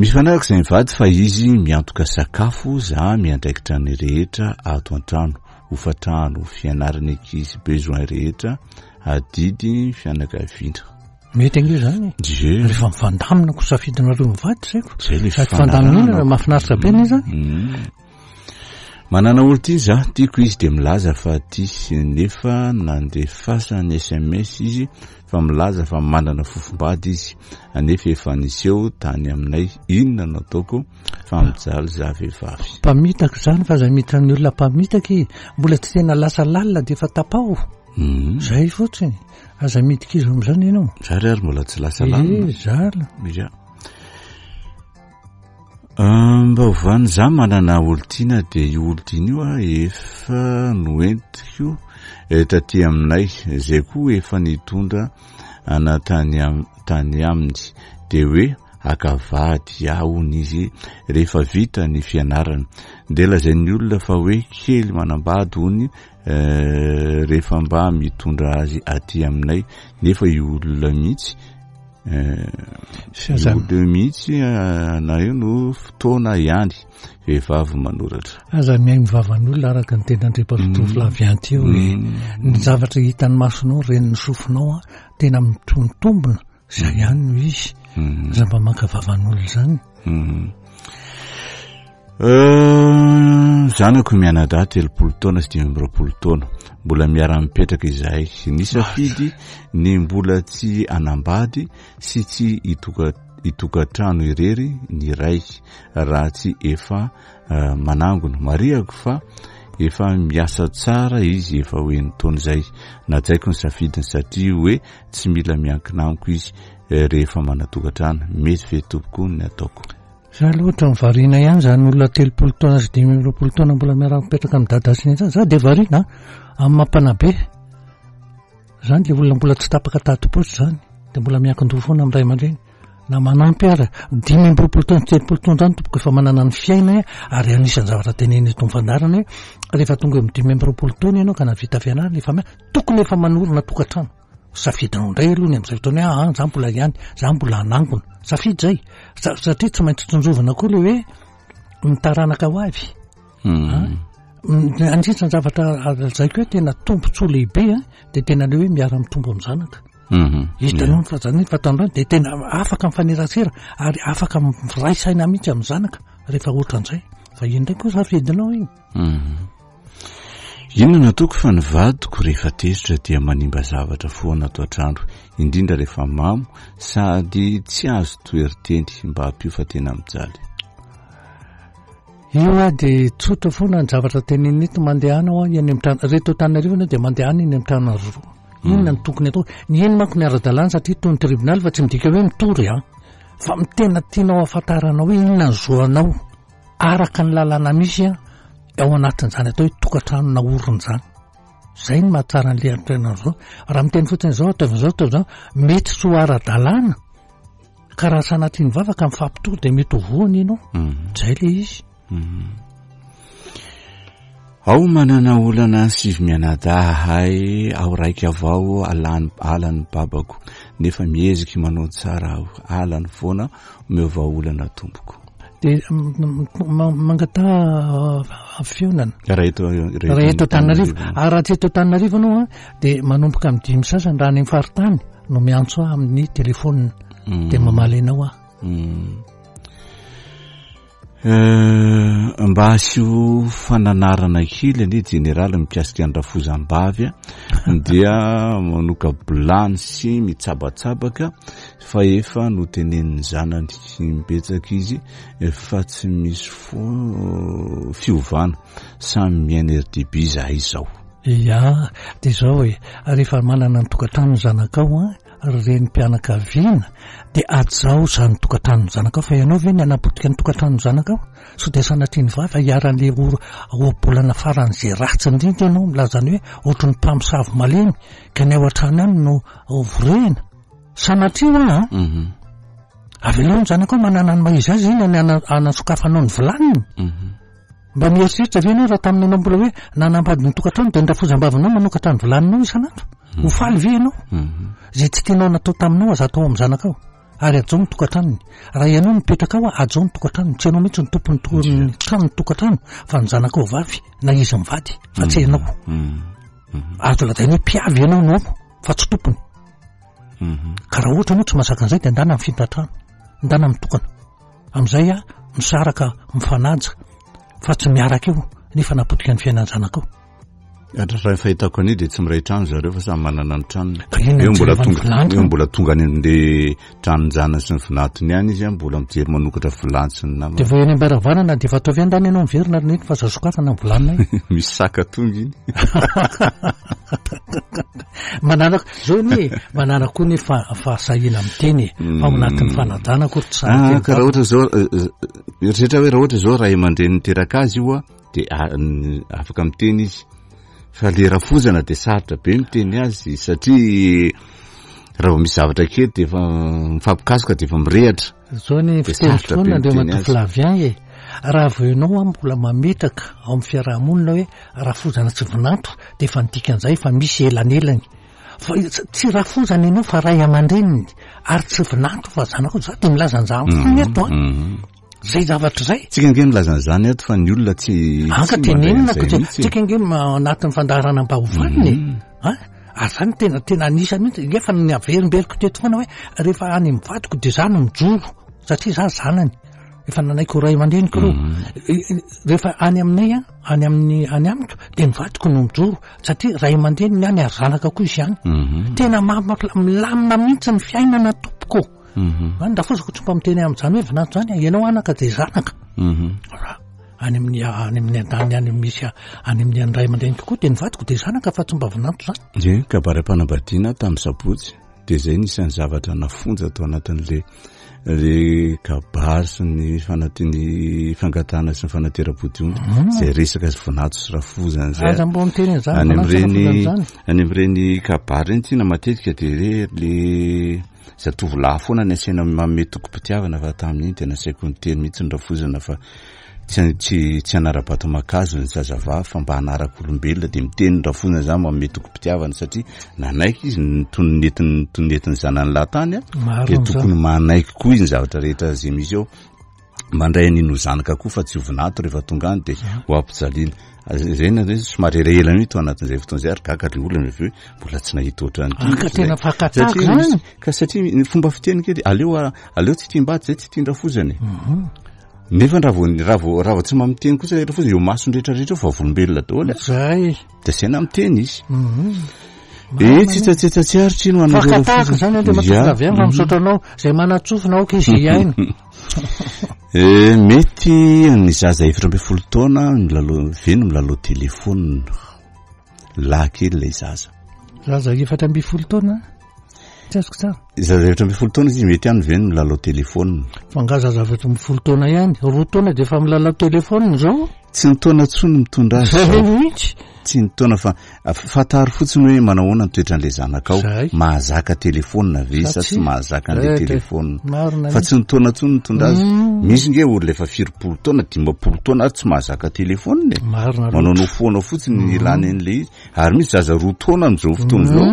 Mifanaraka izay mivady fa izy miantoka sakafo, za miandraikitra ny rehetra ato an-trano, hofantrano, fianarana ankizy, besoin rehetra, adidy fianakaviana. Mety ange izany e. Ie. Rehefa mifandamina ko safidinareo mivady zay ko. Zay le Sady fandaminana mahafinaritra be anie izany. Mm. Manana olon-tiana za, tiako izy dia milaza fa tia, nefa nandefasany sms izy fa milaza fa manana fofombady izy, anefa efa niseho tany aminay, inona no ataoko fa mijaly za vehivavy. Mpamitaka izany fa aza miditra amin'ny olona mpamitaka e! Mbola tsy tena lasa lalina dia efa tapaho. Mhm. Zay fotsiny. Aza midika izy amin'izany ianao. Za ry ary mbola tsy lasa lalina. Eh, zala. Ya. Mba ovany za manana olon-tiana dia io olon-tiana io a efa noentiko eh, taty aminay zay koa efa nitondra ana tany am tany aminy dia hoe haka vady aho hono izy rehefa vita ny fianarana dia lazain'ny olona fa hoe kely manambady hono eh, rehefa mba mitondra azy aty aminay nefa io olona mihitsy Io mihitsy na io no fotoana ihany vehivavy manoratra. Aza mihaino vavan'olona araka ny tenin'Andriamatoa mm. Flavien teo hoe mm. ny zavatra hitan'ny masonao ren'ny sofinao tena mitontombona zay mm. ihany no izy. Aza mba maka vavan'olona izany. Euh, zanako mianadahy 30 taona sy 25 taona mbola miara-mipetraka izahay nisafidy ny mbola tsy anambady sy tsy itokantrano irery ny ray raha tsy efa euh, manangona marihako fa efa miasa tsara izy efa ho enin-taona izay najaiko ny safidiny satria hoe tsy mila miankina amiko izy eh, rehefa manatokantrano mety ve tompoko ny ataoko Za aloha ohatran'ny variana ihany zany olona 30 taona sy 25 taona mbola miara-mipetraka amin'ny dada sy neny zany. Za dia variana an, amin'ny maha mpanabe. Zany dia olona mbola tsy tapaka tadim-paosy zany, dia mbola miankin-doha foana amin'ny ray aman-dreny. Na manampy ara, 25 taona sy 30 taona izany tompoko efa manana ny fiainany ary anisan'ny zavatra tenenina eto amin'ny fandaharana hoe rehefa tonga eo amin'ny 25 taona ianao ka nahavita fianarana efa tokony efa manorina tokantrano. Safidinao indray aloha ny amin'izay fotoana hoe aa za mbola ihany, za mbola hanangona. Safidy izay. Satria tsy maintsy tsinjovina koa ilay hoe ny taranaka ho avy. Hmm. Anisan'ny zavatra lazaiko hoe tena tombontsoa lehibe a, dia tena le hoe miara-mitombo amin'ny zanaka. Mhm. Hitanao ny fahazan'ny fahatanora dia tena afaka mifanerasera ary afaka miray saina mihitsy amin'ny zanaka rehefa ohatran'izay. Fa iny indray koa safidinao iny. Mhm. Inona no ataoko fa ny vadiko rehefa tezitra dia manimba zavatra foana ato an-trano, indrindra rehefa mamo sady tsy azo toerin-teny mba ampio fa tena mijaly. Io a dia tsotra foana ny zavatra tenenina eto, mandehana hoa eny amin'ny trano, reto Antananarivo anie dia mandehana eny amin'ny trano azy roa. Inona no tokony atao? Ny eny manko ny ara-dalàna satria toy ny tribonaly fa tsy midika hoe mitory an. Fa ny tena tianao hahafantarana hoe inona ny zo anao araka ny lalàna misy an, ao anatin'izany atao hoe tokantrano naorina izany. Izay no mahatsara an'ilay antoerana izao. Raha miteny fotsiny izao, ataovy izao, ataovy izao, mety tsy ho ara-dalàna. Ka raha sanatria ny vava ka mifampitory dia mety ho voany ianao. Mhm. Zay le izy. Mhm. Ao manana olana sivy mianadahy ahay ao raika avao alany alany babako nefa mieziky manao tsara aho alany foana omeo vahaolana tompoko. Dia mangataha fihaonana. Raha eto raha eto Antananarivo. Ary raha tsy eto Antananarivo anao dia manomboka amin'ny dimy sasany raha any amin'ny faritany. no miantso ahy amin'ny telefonina mm. dia mamaly anao aho mm. eh, mba asio fananarana kely anie jeneraly mikasika ny rafozam-bavy a dia manoka bilany sy mitsabatsabaka fa efa notenenin'ny zanany imbetsaka izy fa tsy misy fo fiovana samy miaina rdb zahay izao Ia, dia izao e, rehefa manana ny tokantrano ny zanakao an, ry renim-pianakaviana, dia hajao izany tokantranon'ny zanakao, fa ianao ve ny hanapotika ny tokantranon'ny zanakao? Sao dia sanatria ny vava hiharan'ilay ohabolana faran'izay ratsy indrindra ianao milaza ny hoe ohatry ny mpamosavy malemy ka ny ao an-trano ihany no vorehina? Sanatria hoa an! Mhm. Avelao ny zanakao manana ny maha izy azy iny ny hanasokafanao ny vilaniny. Mhm. Mba mieritreritra ve ianao raha tamin'ny ianao mbola hoe nanambady ny tokantrano dia ny rafozam-bavinao manokatra ny vilaninao isan'andro? Ho faly ve ianao? Izay tsy tianao natao taminao aza atao amin'ny zanakao. Ary hajao ny tokantranony. Raha ianao no mipetraka ao, hajao ny tokantranony. Tsy ianao mihitsy no tompon'ny to- trano ny tokantrano fa ny zanakao vavy na izy mivady fa tsy ianao. Azo lazaina hoe mpiavy ianao no ao fa tsy tompony. Ka raha ohatra ianao tsy mahazaka an'izay dia ndana mifindra trano, ndana mitokana. Amin'izay aho misaraka mifanaja fa tsy miaraka eo nefa napotika ny fiainan-janakao. Raha ny fahitako an'io dia tsy miray trano zareo fa samy manana ny tranony. Eo mbola tonga eo mbola tonga any amin'le tranon-janany sy ny vinantony ihany izy mbola mijery manokatra vilany sy ny namany. Dia vao eny am-baravarana dia efa ataovy andany ianao miverina ry neny fa aza sokafana ny vilaninay. Misy saka tonga iny. Manana zao anie e, manana koa ny fahasahiana miteny e, fa ao anatin'ny fanajana akory tsy sahy miteny. Ah, ka raha ohatra zao eh, eh, mieritreritra hoe raha ohatra zao ray aman-dreny niteraka azy io a dia ah, afaka miteny izy fa le rafozana dia sarotra be miteny azy satria raha vao misy zavatra kely dia efa mifampikasoka dia efa mirehatra. Zao ny fiteny foana Andriamatoa Flavien e, raha vao ianao an mbola mametraka ao amin'ny fiaraha-monina hoe rafozana tsy vinanto dia efa ny dikan'izay efa misy elanelany. Fa tsy rafozana ianao fa ray aman-dreniny ary tsy vinanto fa zanakao, za dia milaza an'izany foana eto an. Zay zavatra zay. Tsika ange milaza an'izany eto fa ny olona tsy Anka tenenina ko tsika ange anatin'ny fandaharana mba ho vanona e. An? Ary zany tena tena anisany mihitsy nge fa ny averimberiko teto foana hoe rehefa any amin'ny vadiko dia za no mijoro satria za zanany. Efa nanaiky ho ray aman-dreniko ireo. Rehefa any aminay an, any amin'ny any amiko dia ny vadiko no mijoro satria ray aman-dreniny any ary zanaka koa izy any. Tena milamina mihitsy ny fiainana tompoko. Any rafozako tsy mba miteny amin'izany hoe vinanto izany, ianao anaka dia zanaka. Any amin'ny any amin'ny andaniny any misy any amin'ny an'ny ray aman-dreniko koa dia ny vadiko dia zanaka fa tsy mba vinanto izany. Ie, kabary am-panambadiana tamin'ny sabotsy. Dia izay no isan'ny zavatra nafonja tao anatin'le le kabary sy ny fanaty ny fangatahana sy ny fanateram-podiondry hmm. izay resaka sy vonato sy rafozana izay aza mbo miteny an'izany any amin'ireny any amin'ireny kabary ireny tiana matetika dia re le zatovolahy foana ny asaina manome tokim-pitiavana fa tamin'iny dia nasaiko niteny mihitsy ny rafozana fa Tsy tsy tsy hanara-bato aman-kazo ny zazavavy fa mba hanaraka olombelona dia miteny ny rafozana zany manome tokim-pitiavana satria nanaiky izy ny toy ny nentin'ny toy ny nentin'ny zanany lahy tany a Marina dia izany. tokony manaiky koa izy ny zavatra rehetra izay misy eo mandray an'iny ho zanaka koa fa tsy ho vinato rehefa tonga any dia ho ampijaliana Zay na somary elaela mihitsy tao anatin'izay fotoana izay ary gaga le olona avy eo mbola tsy nahita ohatran'ity Ah, ka tena fakan-tahaka Satria misy- izany. ka satria ny fomba fiteny kely aleo aleo tsy tiam-bady zay tsy tian-drafozana e Mhm. Nefa raha vao raha vao raha vao tsy maha miteny kosa ilay rafozana eo imasony rehetra rehetra eo vavolombelona daholo e. Zay. Dia asaina miteny izy. Mhm. Eh, tsy tsatsetsa tsy aritra iny ho anareo Fakan-tahaka rafozana. izany Andriamatoa Ya. Flavien fa misaotra anao. Izay manan-tsofina aoka izy hihaino. Eh, mety ny zaza 14 taona milalao ve no milalao telefonina. Lahy kely ilay zaza. Zaza 14 taona? Tsy azoko tsara. Zaza 14 taona izy mety ihany ve no milalao telefonina? Fa angaha zaza 14 taona ihany? 2 taona dia efa milalao telefonina izao? Tsy ny taona intsony no mitondra azy Zay izao. mihitsy. Tsy ny taona fa fantaro fotsiny hoe manao ahoana ny toetran'ilay zanakao. Zay. Mahazaka telefonina ve sa tsy Satria mahazaka an'ilay Eh, te- telefonina? Marina Fa tsy ny taona intsony no mitondra azy. Mm. Misy nge olona efa firipolo taona, 50 taona ary tsy mahazaka telefonina e. Marina loatra. Manaonao foana fotsiny ny ilany an'ilay izy. Ary misy zaza 2 taona amin'izao fotoana izao,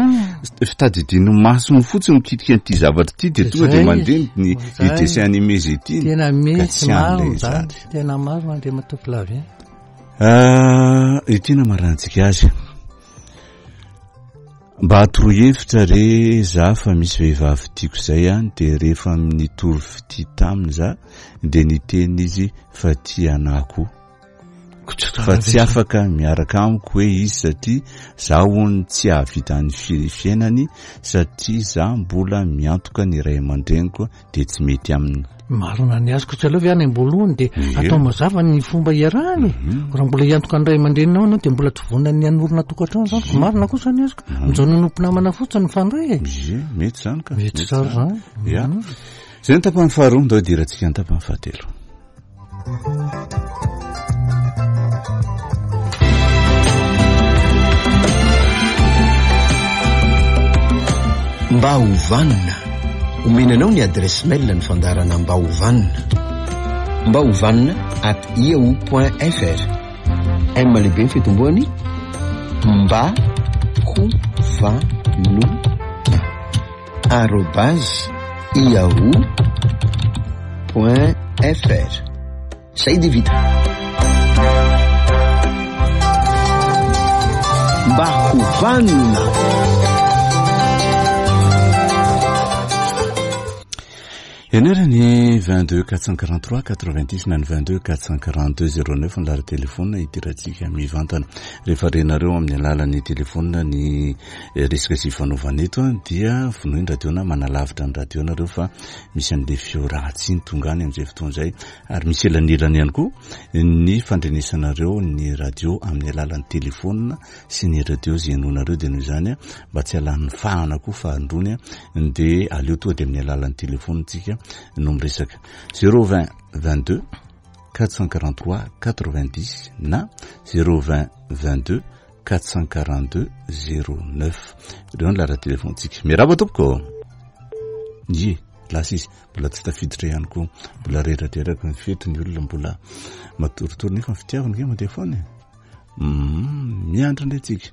fitadidian'ny masony fotsiny mikitika an'ity zavatra ity dia tonga dia Zay. mandeha ny Zay. dessin animé izay tiany. Tena Ka mety tsy any marina ilay izany. izany. Tena marina Andriamatoa Flavien. Ah, ity namarantsika azy. Mba atoroy hevitra re za fa misy vehivavy tiako izay any dia rehefa nitory fitia taminy za dia niteny izy fa tia anah koa. Fa tsy afaka miaraka amiko hoe izy satria za hono tsy hahavita ny fiainany satria za mbola miantoka ny ray aman-dreniko dia tsy mety aminy. Marina ny azoko tsy aleo ve any am-boalohany dia Ie. atao mazava ny fomba iarahany e. Raha mbola hiantoka ny ray aman-dreninao ianao dia mbola tsy vonona ny hanorina tokantrano izany. Ko marina kosa ny azoko. Mijanona ho mpinamana fotsiny mifandray e. Ie, mety izany ka. Mety tsara izany. Ya. Izay ny tapany faharoa, ndao hidirantsika ny tapany fahatelo. Mba ho vanona. Omena anao ny adresse mail ny fandaharana Mba ho vanona. Mba ho vanona at yahoo point fr. M lehibe ny fitomboany. Mba ho vanona. Arobase yahoo point fr. Zay dia vita. Mba ho vanona. Eny ary ny 22 443 90 na ny 22 442 09 ny laharan-telefona hidirantsika mivantana. Rehefa renareo amin'ny alalan'ny telefona ny resaka izay ifanaovana eto dia vonoy ny radio na manalavitra ny radio nareo fa misy an'ilay feo ratsy iny tonga any amin'izay fotoana izay ary misy elanelany ihany koa ny fandrenesanareo ny radio amin'ny alalan'ny telefona sy ny radio izay henoinareo dia noho izany mba tsy halan'ny fahana koa fa androny dia aleo tonga dia amin'ny alalan'ny telefona tsika no miresaka. Zéro vingt vingt-deux 443 90 na zéro vingt vingt-deux 442 zéro neuf. Ireo ny laharan-telefontsika. Miarahaba tompoko. Ie, lasa izy. Mbola tsy tafiditra ihany koa. Mbola reradreraka ny fety ny olona mbola matoritory nefa ny fitiavana ange mandeha foana e. Miandry indray tsika.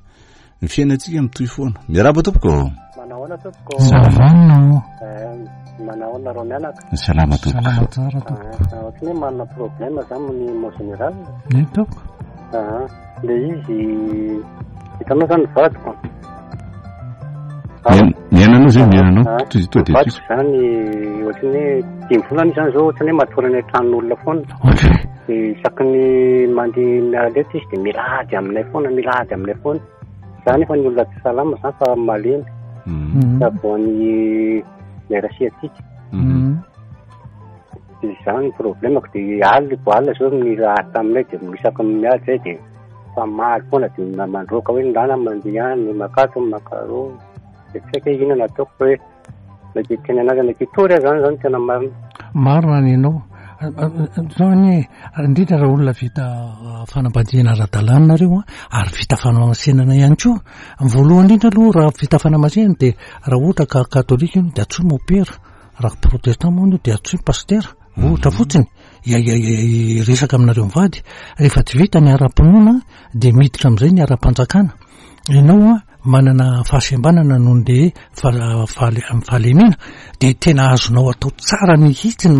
Ny fiainantsika mitohy foana. Miarahaba tompoko. Manao ahoana tompoko? Salama. Manao ahoana nareo mianaka? Salama tompoko. Salama tsara tompoko. Ohatran'ny hoe manana problème za amin'ny mot général. Eny tompoko. Le izy hitanao zany vadiko. Miaina anao zay, miaina anao. Toy izay, toa dia Vadiko zany ohatran'ny hoe dimy volana izy zany zao ohatran'ny hoe matory any an-tranon'olona foana. Ohatry. Dia isaky ny mandeha miala eto izy dia mila ady aminay foana, mila ady aminay foana. Za nefa ny olona tsy salama zany fa malemy. Sady voan'ny nerf sciatique. Dia izany ny problemako dia alina vao alina zao mila ady taminay dia isaky ny miady zay dia famaly foana dia mandroaka hoe ndana mandeha any makato makaro. Dia tsy haiko hoe inona no ataoko fa hoe Na dia teny anazy na hitory aza zany zany tena marina. Marina ny anao. Zao anie, indrindra raha olona vita fanambadiana ara-dalàna nareo an, ary vita fanamasinana ihany koa. Ny voalohany indrindra aloha raha vita fanamasinana dia raha ohatra ka katolika ianao dia antsoy mopera, raha protestant moa ianao dia antsoy pasitera, ohatra fotsiny, hiresaka aminareo mivady. Rehefa tsy vita ny ara-pinoana dia miditra amin'izay ny ara-panjakana. Ianao an, manana fahasembanana noho ny fahalemena dia tena azonao atao tsara mihitsy ny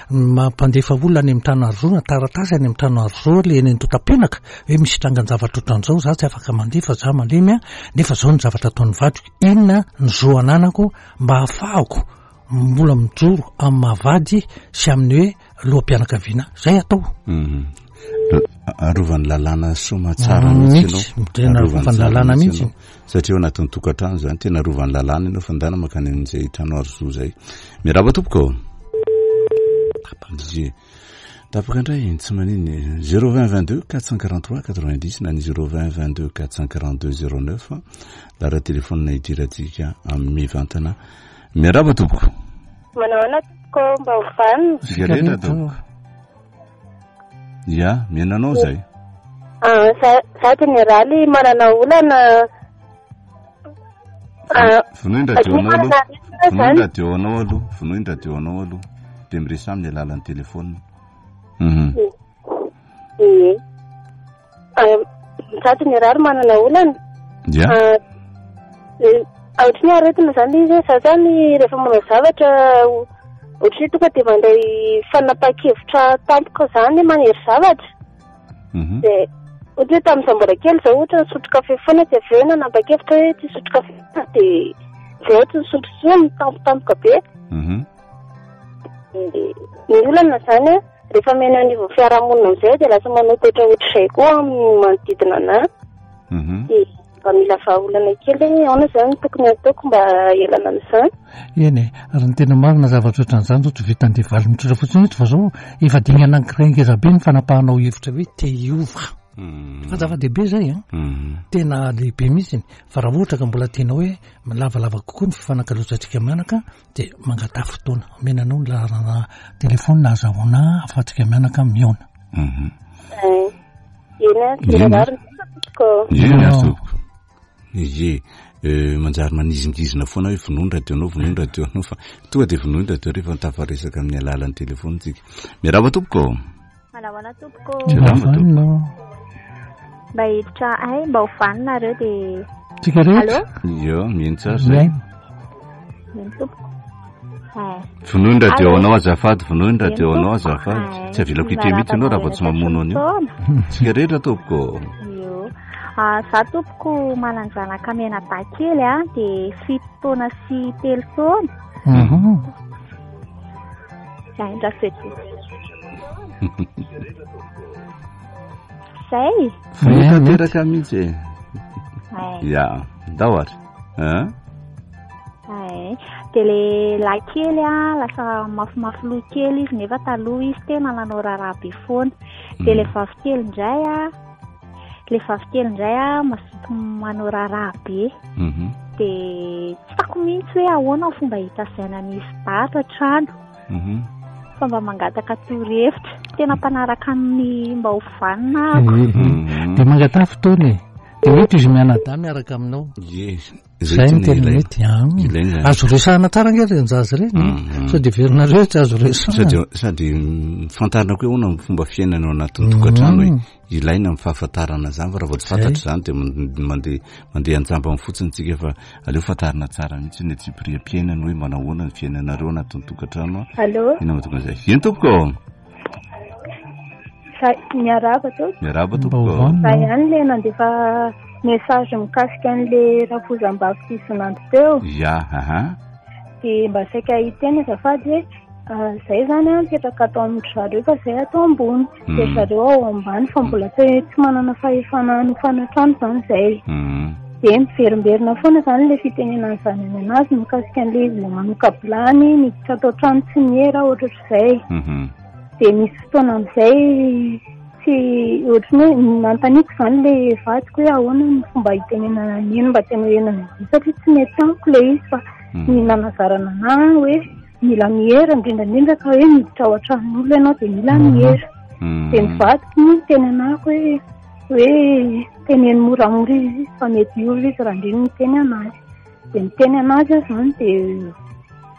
mampandefa olona any amin'ny trano aro na taratasy any amin'ny trano aro le eny Antotapenaka hoe misy trangan-javatra ohatran'izao za tsy afaka mandeha fa za malemy an, nefa zao ny zavatra ataon'ny vadiko, inona ny zo ananako mba hahafahako mbola mijoro amin'ny maha vady sy amin'ny hoe loham-pianakaviana zay atao. Mhm. Arovan'ny lalàna soamatsara mm, mihitsy ianao. Tena arovan'ny lalàna mihitsy. Satria ao anatin'ny tokantrano izany tena arovan'ny lalàna ianao fa ndana mankany amin'izay trano aro zo izay. Miarahaba tompoko. Tapaka. Tapaka indray, tsy maniny. 020 22 443 90 na ny 020 22 442 09 laharan'ny telefaonina hidirantsika amin'ny mivantana. Miarahaba tompoko. Manao ahoana tompoko, mba ho vanona. Tsika rehetra tompoko. Ya, mihaino anao izay. Ah, za jeneraly manana olana. Ah, vonoy ny radio anao aloha. Vonoy ny radio anao aloha. Vonoy ny radio anao aloha. Dia miresaha amin'ny alalan'ny telefaonina. Mhm. Ie. Za jeneraly manana olana. Ya. Ohatry ny aretina izany ilay izy hoe za izany rehefa manao zavatra ohatry ny hoe tonga dia mandray fanapahan-kevitra tampoka izany manery zavatra. Mhm. Dia ohatra hoe tamin'izaho mbola kely izao ohatra nisotro kafe foana dia avy eo nanapa-kevitra hoe tsy hisotro kafe dia izay aho tsy nisotro intsony tampotampoka be. Mhm. Ny olana izany an, rehefa miaina eo anivon'ny fiarahamonina amin'izay dia lasa manao toetra ohatr'izay koa amin'ny manodidina anà. Mhm. Dia mba mila vahaolana kely hoe ahoana izany no tokony hataoko mba hialana amin'izany. Eny e, ary ny tena marina zavatra ohatran'izany izao tsy vitan'ny dia valiny tsotra fotsiny mihitsy fa izao efa dingana anankiray ngeza be ny fanapahanao hevitra hoe te hiova. Fa zava-dehibe izay an. Tena lehibe mihitsy fa raha ohatra ka mbola tena hoe lavalava kokoa ny fifanakalozantsika mianaka dia mangataha fotoana, omena anao ny laharana telefaonina ahazahoana ahafahantsika mianaka mihaona. Eny a, tsy rariny tompoko. Eny a tompoko. Ie, eh, manjary manizingizina foana hoe vonoy ny radio-nao, vonoy ny radio-nao fa tonga dia vonoy ny radio rehefa tafaresaka amin'ny alalan'ny telefaonina tsika. Miarahaba tompoko. Manahoana tompoko. Salama tompoko. Mba hiditra ay mba ho vanona nareo dia. Tsika rehetra. Io, mihaino tsara zay. Mihaino tompoko. Eh. Vonoy ny radio anao azafady, vonoy ny radio anao azafady. Tsy avelako hiteny mihitsy ianao raha vao tsy mamono an'io. Tsika rehetra tompoko. Io. Ah, za tompoko manan-janaka mianadahy kely a, dia fito taona sy telo taona. Mhm. Zay ndra fety. Zay. Vonoy tanteraka mihitsy e. Ya, ndao ary. Hein? Ay, dia le lahy kely a, lasa mafimafy loha kely izy nefa taloha izy tena nanao raharaha be foana. Dia le vavy kely indray a, le vavy kely indray a mazoto manao raharaha be. Mhm. Dia tsy hitako mihitsy hoe ahoana ny fomba hitazaina an'izy dahy ato an-trano. Mhm. Fa mba mangataka torohevitra. Tena mpanaraka ny mba ho vanona ako. Mhm. Dia mangataha fotoana e. Dia mety izy mianadahy miaraka aminao. Ie. Zay no tena mety an. Ilaina izany. Azo resahana tsara ange ireny zaza ireny. Mhm. Sao dia heverinareo hoe tsy azo resahana. Sady sady fantarina koa hoe ahoana ny fomba fiainana ao anatin'ny tokantrano hoe ilaina ny fahafantarana izany fa raha vao tsy fantatra izany dia mandeha mandeha an-jambany fotsiny tsika fa aleo fantarina tsara mihitsy ny antsipiriam-piainana hoe manao ahoana ny fiainanareo anatin'ny tokantrano. Allô? Inona mahatonga an'izay? Eny tompoko. Miarahaba tompoko. Miarahaba tompoko. Za ihany le nandefa message mikasika an'le rafozam-bavy sy zonandro teo. Ya, aha. Dia mba saika hiteny azafady hoe ah, zay zany an mipetraka ato amin-dry zareo fa zay ato ambony. Dia Mm. zareo ao ambany fa mbola tsy tsy manana fahefana hanofana trano zany zay. Mm. Dia miverimberina foana zany le fitenenan'ny zanany anazy mikasika an'le izy le manoka-bilany, miditra ato an-trano tsy miera ohatrohatr'izay. Mhm. Dia misy fotoana amin'izay tsy ohatry ny hoe nanontaniako izany ilay vadiko hoe ahoana ny fomba hitenenana an'iny mba tenenana an'izay satria tsy mety amiko ilay izy fa. Ny nanazarana anah hoe mila miera indrindra indrindra ka hoe miditra ao an-tranon'olona ianao dia mila miera. Dia ny vadiko moa niteny anah hoe hoe teneno moramora izy fa mety hiova izy raha ndry miteny anazy. Dia miteny anazy aho izany dia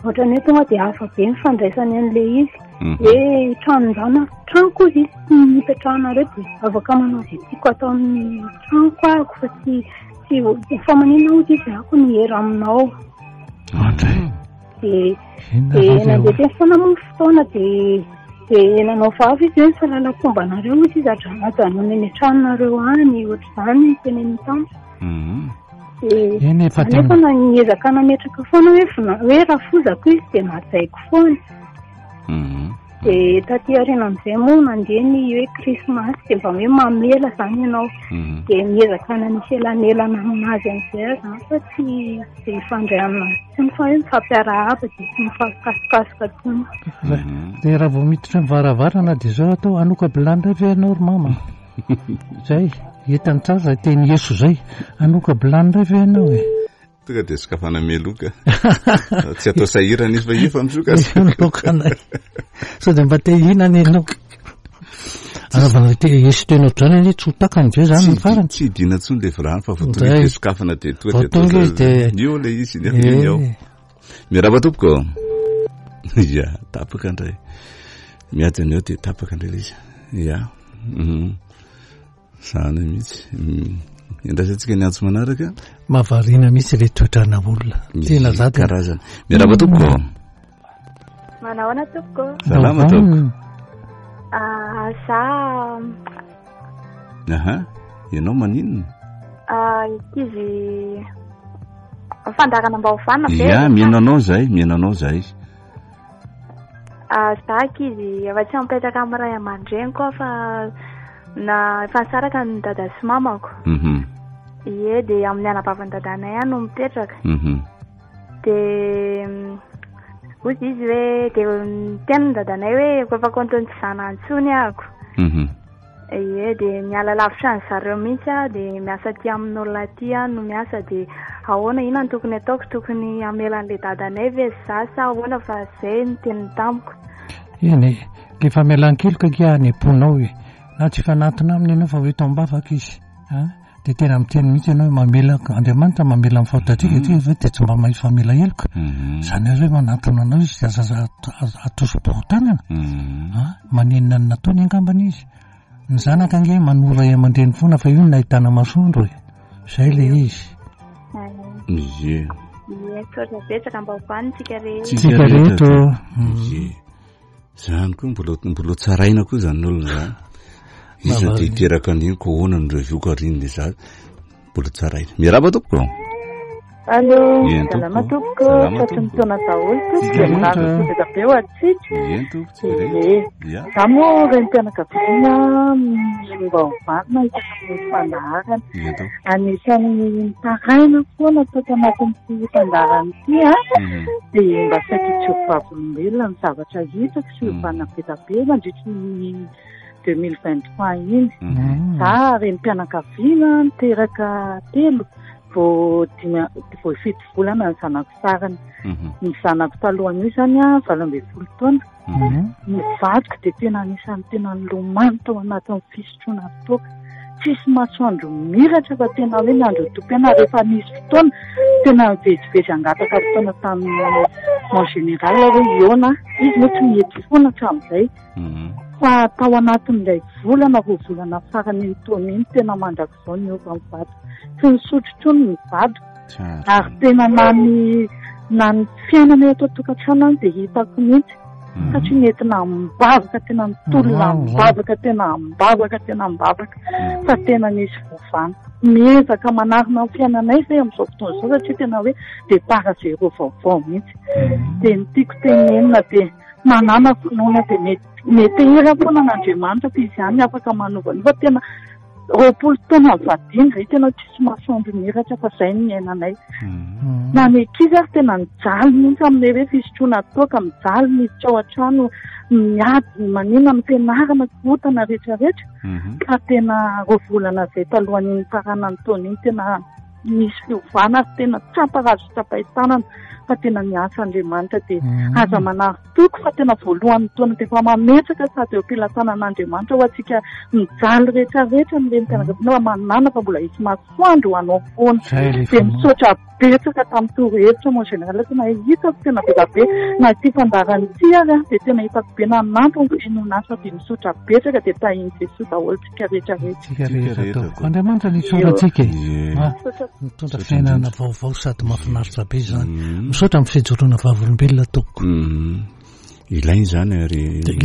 ohatran'ny hoe tonga dia hafa be ny fandraisany an'ilay izy. Hoe tranon-janako, tranoko hozy izy tsy nipetrahanareo dia afaka manao izay tiako atao amin'ny tranoko aho fa tsy tsy fa maninona hozy izy ako ny hiera aminao. Dia dia nandeha teny foana moa ny fotoana dia dia nanao vava izy hoe ny fahalalam-pomba anareo hozy izy ajanony any an-tranonareo any ohatr'izany ny teneniny tamiko. Dia Eny efa nefa tena na niezaka nametraka foana hoe vina- hoe rafozako izy dia najaiko foana. Dia taty aoriana amin'izay moa nandeha ny hoe krismasy dia mba hoe mamela izany ianao. Dia miezaka nanisy elanelana aminazy amin'izay aho izany fa tsy dia hifandray aminazy intsony fa hoe mifampiarahaba dia tsy mifampikasokasoka intsony. Dia raha vao miditra ny varavarana dia izao atao, hanoka bilany indray ve ianao ry mama? Zay, hitany tsara zay teny eso zay. Hanoka bilany indray ve ianao e? Tonga dia sokafana meloka. Tsy atao sahirana izy fa efa misokatra. Meloka anay. Sao dia mba te hihinana ianao. Anaovana te eso teny ohatr'izany anie tsy ho takany ve zany ny farany? Tsy idina intsony ilay vilany fa vao tonga dia sokafana dia tonga dia tonga izy dia io ilay izy nefa iny ao. Miarahaba tompoko. Ya, tapaka indray. Miady an'io dia tapaka indray ilay izy. Ya. Mhm. Zany mihitsy. Mm. Andraisantsika ny antso manaraka. Mahavariana mihitsy ilay toetrana olona. Tena za tena. Karazana. Miarahaba tompoko. Manahoana tompoko? Salama tompoko. Ah, za Aha. Ianao maninona? Ah, ankizy fandaharana mba ho vanona ve? Ya, mihaino anao zahay, mihaino anao zahay. Ah, za ankizy efa tsy mipetraka amin'ny ray aman-dreniko aho fa na efa nisaraka ny dada sy mamako. Mhm. Ie, dia amin'ny anabavin'ny dadanay aho no mipetraka. Mhm. Dia hoy izy hoe dia niteny ny dadanay hoe efa konton'ny tsy zanany intsony ahako. Mhm. Ie, dia niala lavitra an-dry zareo mihitsy aho, dia miasa aty amin'olona aty aho no miasa, dia ahoana, inona no tokony ataoko, tokony hamela an'ilay dadanay ve za sa ahoana fa izay no teniny tamiko. Eny e, ilay famelan-keloka ange any am-ponao e, na tsy hifanatona aminy ianao fa ho eto am-bavaka izy an, dia tena miteny mihitsy ianao hoe mamela, Andriamanitra mamela ny fahotantsika, mm. ve dia tsy mba mahay famela heloka, mm-hmm. izany hoe manatona anao izy dia aza atosi-boho-tanana, mm-hmm. an, manenina ny nataony angambany izy. Ny zanaka ange manoa ray aman-dreny foana fa io no nahitana masoandro e. Zay le izy. Ie. Ie, misaotra betsaka mba ho vanona tsika rehetra. Tsika rehetra. Ie. Zany koa mbola mbola tsaraina koa zany olona zany. Iza te hiteraka an'iny ko ahoana ny revio-ko ary iny le zaza. Mbola tsaraina. Miarahaba tompoko. Allo, salama tompoko, tratry ny taona daholo tompoko, dia mirary soa be dia be ho antsika. Eny tompoko, tsika rehetra. Ie, za moa renim-pianakaviana mba ho vanona isaky ny fandaharana. Anisan'ny mitaraina foana tato anatin'ity fandaharana ity an, dia mba saika hijoro vavolombelona ny zavatra hitako sy fiovana be dia be mandritry ny 2023 iny. Za renim-pianakaviana niteraka telo vao dimy vao fito volana ny zanako farany. Ny zanako talohan'io izany an, 18 taona. Ny vadiko dia tena anisan'ny tena nilomano tao anatin'ny fisotroana toaka. Tsisy masoandro miratra fa tena hoe nandro tompena rehefa nisy fotoana tena nivezivezy hangataka fotoana tamin'ny mon général hoe hihaona. Izy moa tsy nety foana hatramin'izay. Fa tao anatin'ilay volana roa volana farany iny taona iny tena mandrakizao niova ny vadiko. Tsy nisotro intsony ny vadiko. Ary tena na ny na ny fiainana eto an-tokantrano any dia hitako mihitsy. Satria nentina am-bavaka tena nitolona am-bavaka tena am-bavaka tena am-bavaka fa tena nisy fiovana. Miezaka manarina ny fiainanay izay amin'izao fotoana izao satria tena hoe départ à zéro vaovao mihitsy. Dia ny tiako tenenina dia Manàna finoana dia mety metehera foana an'Andriamanitra fa izy ihany afaka manova an'io fa tena 20 taona nivadiana izay tena tsisy masoandro niratra fa izay no niainanay. Mm. Na ny ankizy ary tena nijaly mihitsy amin'ilay hoe fisotroana toaka, mijaly miditra ao an-trano, miady, manina ny fianarana, korontana rehetrarehetra. Mm-hmm. Fa tena roa volana izay talohan'iny nifaranan'ny taona iny tena. misy fiovana ary tena tsapa raha azo tsapain-tanana fa tena miasa Andriamanitra dia aza manary toky fa tena voalohan'ny taona dia efa mametraka sady eo am-pelatanan'Andriamanitra ho antsika mijaly rehetra rehetra ny renim-pianakaviana fa manana fa mbola hisy masoandro ho anao foana dia misaotra betsaka tamin'ny torohevitra mon général tena hitako tena be dia be na ity fandaharana ity ary dia tena hitako be nanampy ny finoana ahy fa dia misaotra betsaka dia tahin'i Jesoa daholo tsika rehetra rehetra. Tsika rehetra tompoko. Andriamanitra ny isaorantsika e. Ah, mitondra fiainana vaovao sady mahafinaritra be izany. Mm. Misaotra amin'ny fijoroana vavolombelona tompoko. Mm. Ilaina izany ary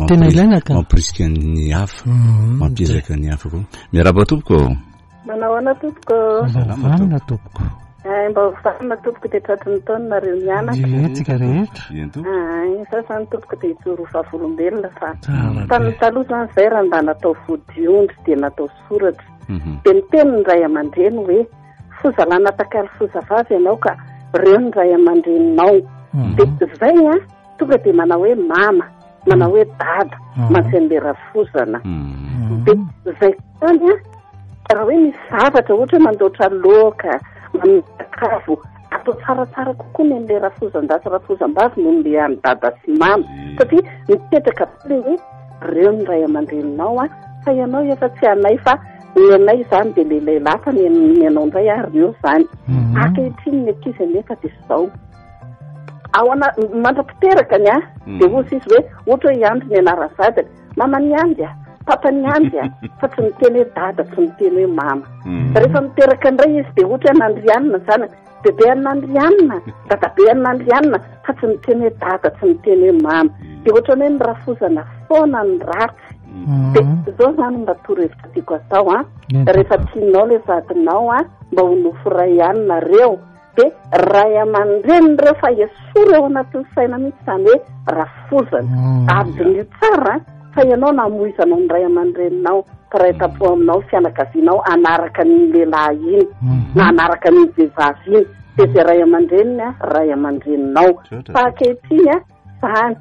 tena ilaina ka. Mampirisika ny hafa, mm. mampiezaka ny hafa koa. Miarahaba tompoko. Manao ahoana tompoko? Mba vanona tompoko. Eh, mba vanona tompoko dia tratry ny taona nareo mianaka. Ie, tsika rehetra. Ah, za zany tompoko dia hijoro ho vavolombelona fa tamin'ny taloha zany zay raha mba natao vodiondry dia natao soratra. Mhm. Dia niteny ny ray aman-dreny hoe foza lahy natakalo foza vavy ianao ka reo ny ray aman-dreninao. Mhm. Dia zay an, tonga dia manao hoe mama. manao hoe dada mhm. mantsy an'le rafozana mhm. dia zay tany a raha hoe misy zavatra ohatra hoe mandoatra loaka manakavo atao tsaratsara kokoa ny an'le rafozan-dahy rafozam-bavy noho ny an'ny dada sy mama mhm. satria mipetraka be hoe reo ny ray aman-dreninao a fa ianao efa tsy anay fa ny anay izany dia le lehilahy fa ny anao indray ary reo izany ankehitriny ny ankizy anefa dia izao ao ana mandra-piteraka ny ahy hmm. dia hozy izy hoe ohatra hoe iandry ny anaran'ny vadiny mama ny andry a papa ny andry a fa tsy miteny hoe dada tsy miteny hoe mama hmm. rehefa miteraka indray izy dia ohatra hoe nandrianina zanany bebe an'nandrianina dadabe an'nandrianina fa tsy miteny hoe dada tsy miteny hoe mama hmm. dia ohatra hoe ny rafozana foana ny ratsy dia zao zany mba torohevitra tiako atao a rehefa tianao le vadinao a mba ho nofo ray ihany nareo Dia ray aman-dreny ireo fa esory ao anatin'ny saina mihitsy izany hoe rafozana. Mm. Adinio tsara fa ianao namoizanao ny ray aman-dreninao, mpiray tampo aminao, fianakavianao hanaraka an'iny lehilahy iny mm-hmm. na hanaraka an'iny vehivavy iny. Dia izay ray aman-dreniny a, ray aman-dreninao. Fa ankehitriny a, Zany.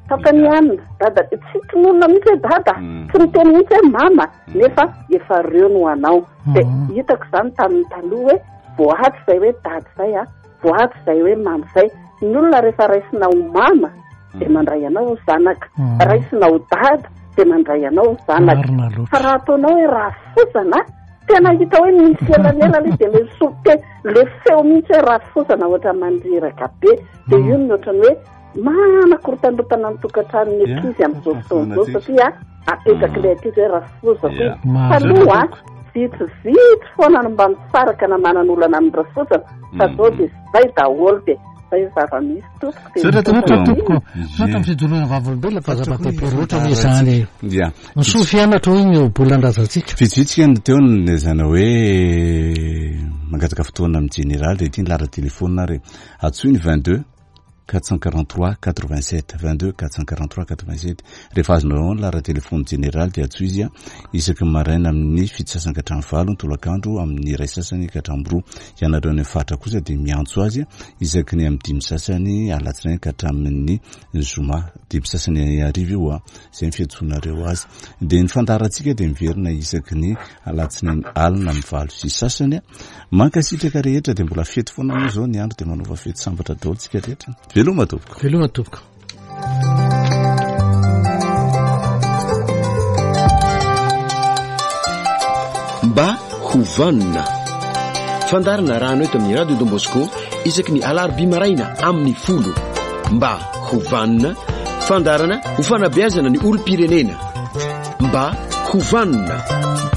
Tapany ihany dada tsy tononina mihitsy hoe dada, mm. tsy miteny mihitsy hoe mama, mm. nefa efa reo no anao. Mm. Dia hitako izany tamin'ny taloha hoe voahaja izay hoe dada izay a, voahaja izay hoe mama izay. Ny olona rehefa raisina ho mama dia mandray anao ho zanaka, raisina ho dada dia mandray anao ho zanaka. Fa raha ataonao hoe rafozana tena hita hoe misy elanelana izy dia le sote le feo mihitsy hoe rafozana ohatra mandreraka be. Dia io no ohatran'ny hoe manakorontanrotana ny tokantranon'ny ankizy amin'izao fotoana izao satria apetrak'ilay ankizy hoe rafozako izy. Taloha vitsivitsy foana no mba misaraka na manana olana amin'ny rafozana fa izao dia izay daholo dia izay ny zava-misy tompoko. Misaotra tompoko. Misaotra amin'ny fijoroana vavolombelona fa zava-dehibe loatra anie izany e. Ya. Ny soa fianatra hoy ny ohabolan-drazantsika. Vitsivitsy ny teo no nilazana hoe mangataka fotoana amin'ny jeneraly dia ity ny laharan-telefaonina ary Antsoy ny 22 443 87 22 443 87 Rehefa azonao ao ny laharan-telefaon'ny jeneraly dia antsoy izy isaky ny maraina amin'ny fito sasany ka hatramin'ny valo ny tolakandro amin'ny iray sasany ka hatramin'ny roa. Ianareo any amin'ny faritra kosa dia miantso azy isaky ny amin'ny dimy sasany alatsinainy ka hatramin'ny zoma dimy sasany hariva io a. Izay ny fiantsoanareo azy. Dia ny fandaharantsika dia miverina isaky ny alatsinainy alina amin'ny valo sy sasany. Mankasitraka rehetra dia mbola fety foana moa izao ny andro dia manaova fety sambatra daholo tsika rehetra. Veloma tompoko. Veloma tompoko. Mba ho vanona. Fandaharana arahana eto amin'ny Radio Don Bosco isaky ny alarobia maraina amin'ny folo. Mba ho vanona. Fandaharana ho fanabeazana ny olom-pirenena. Mba ho vanona.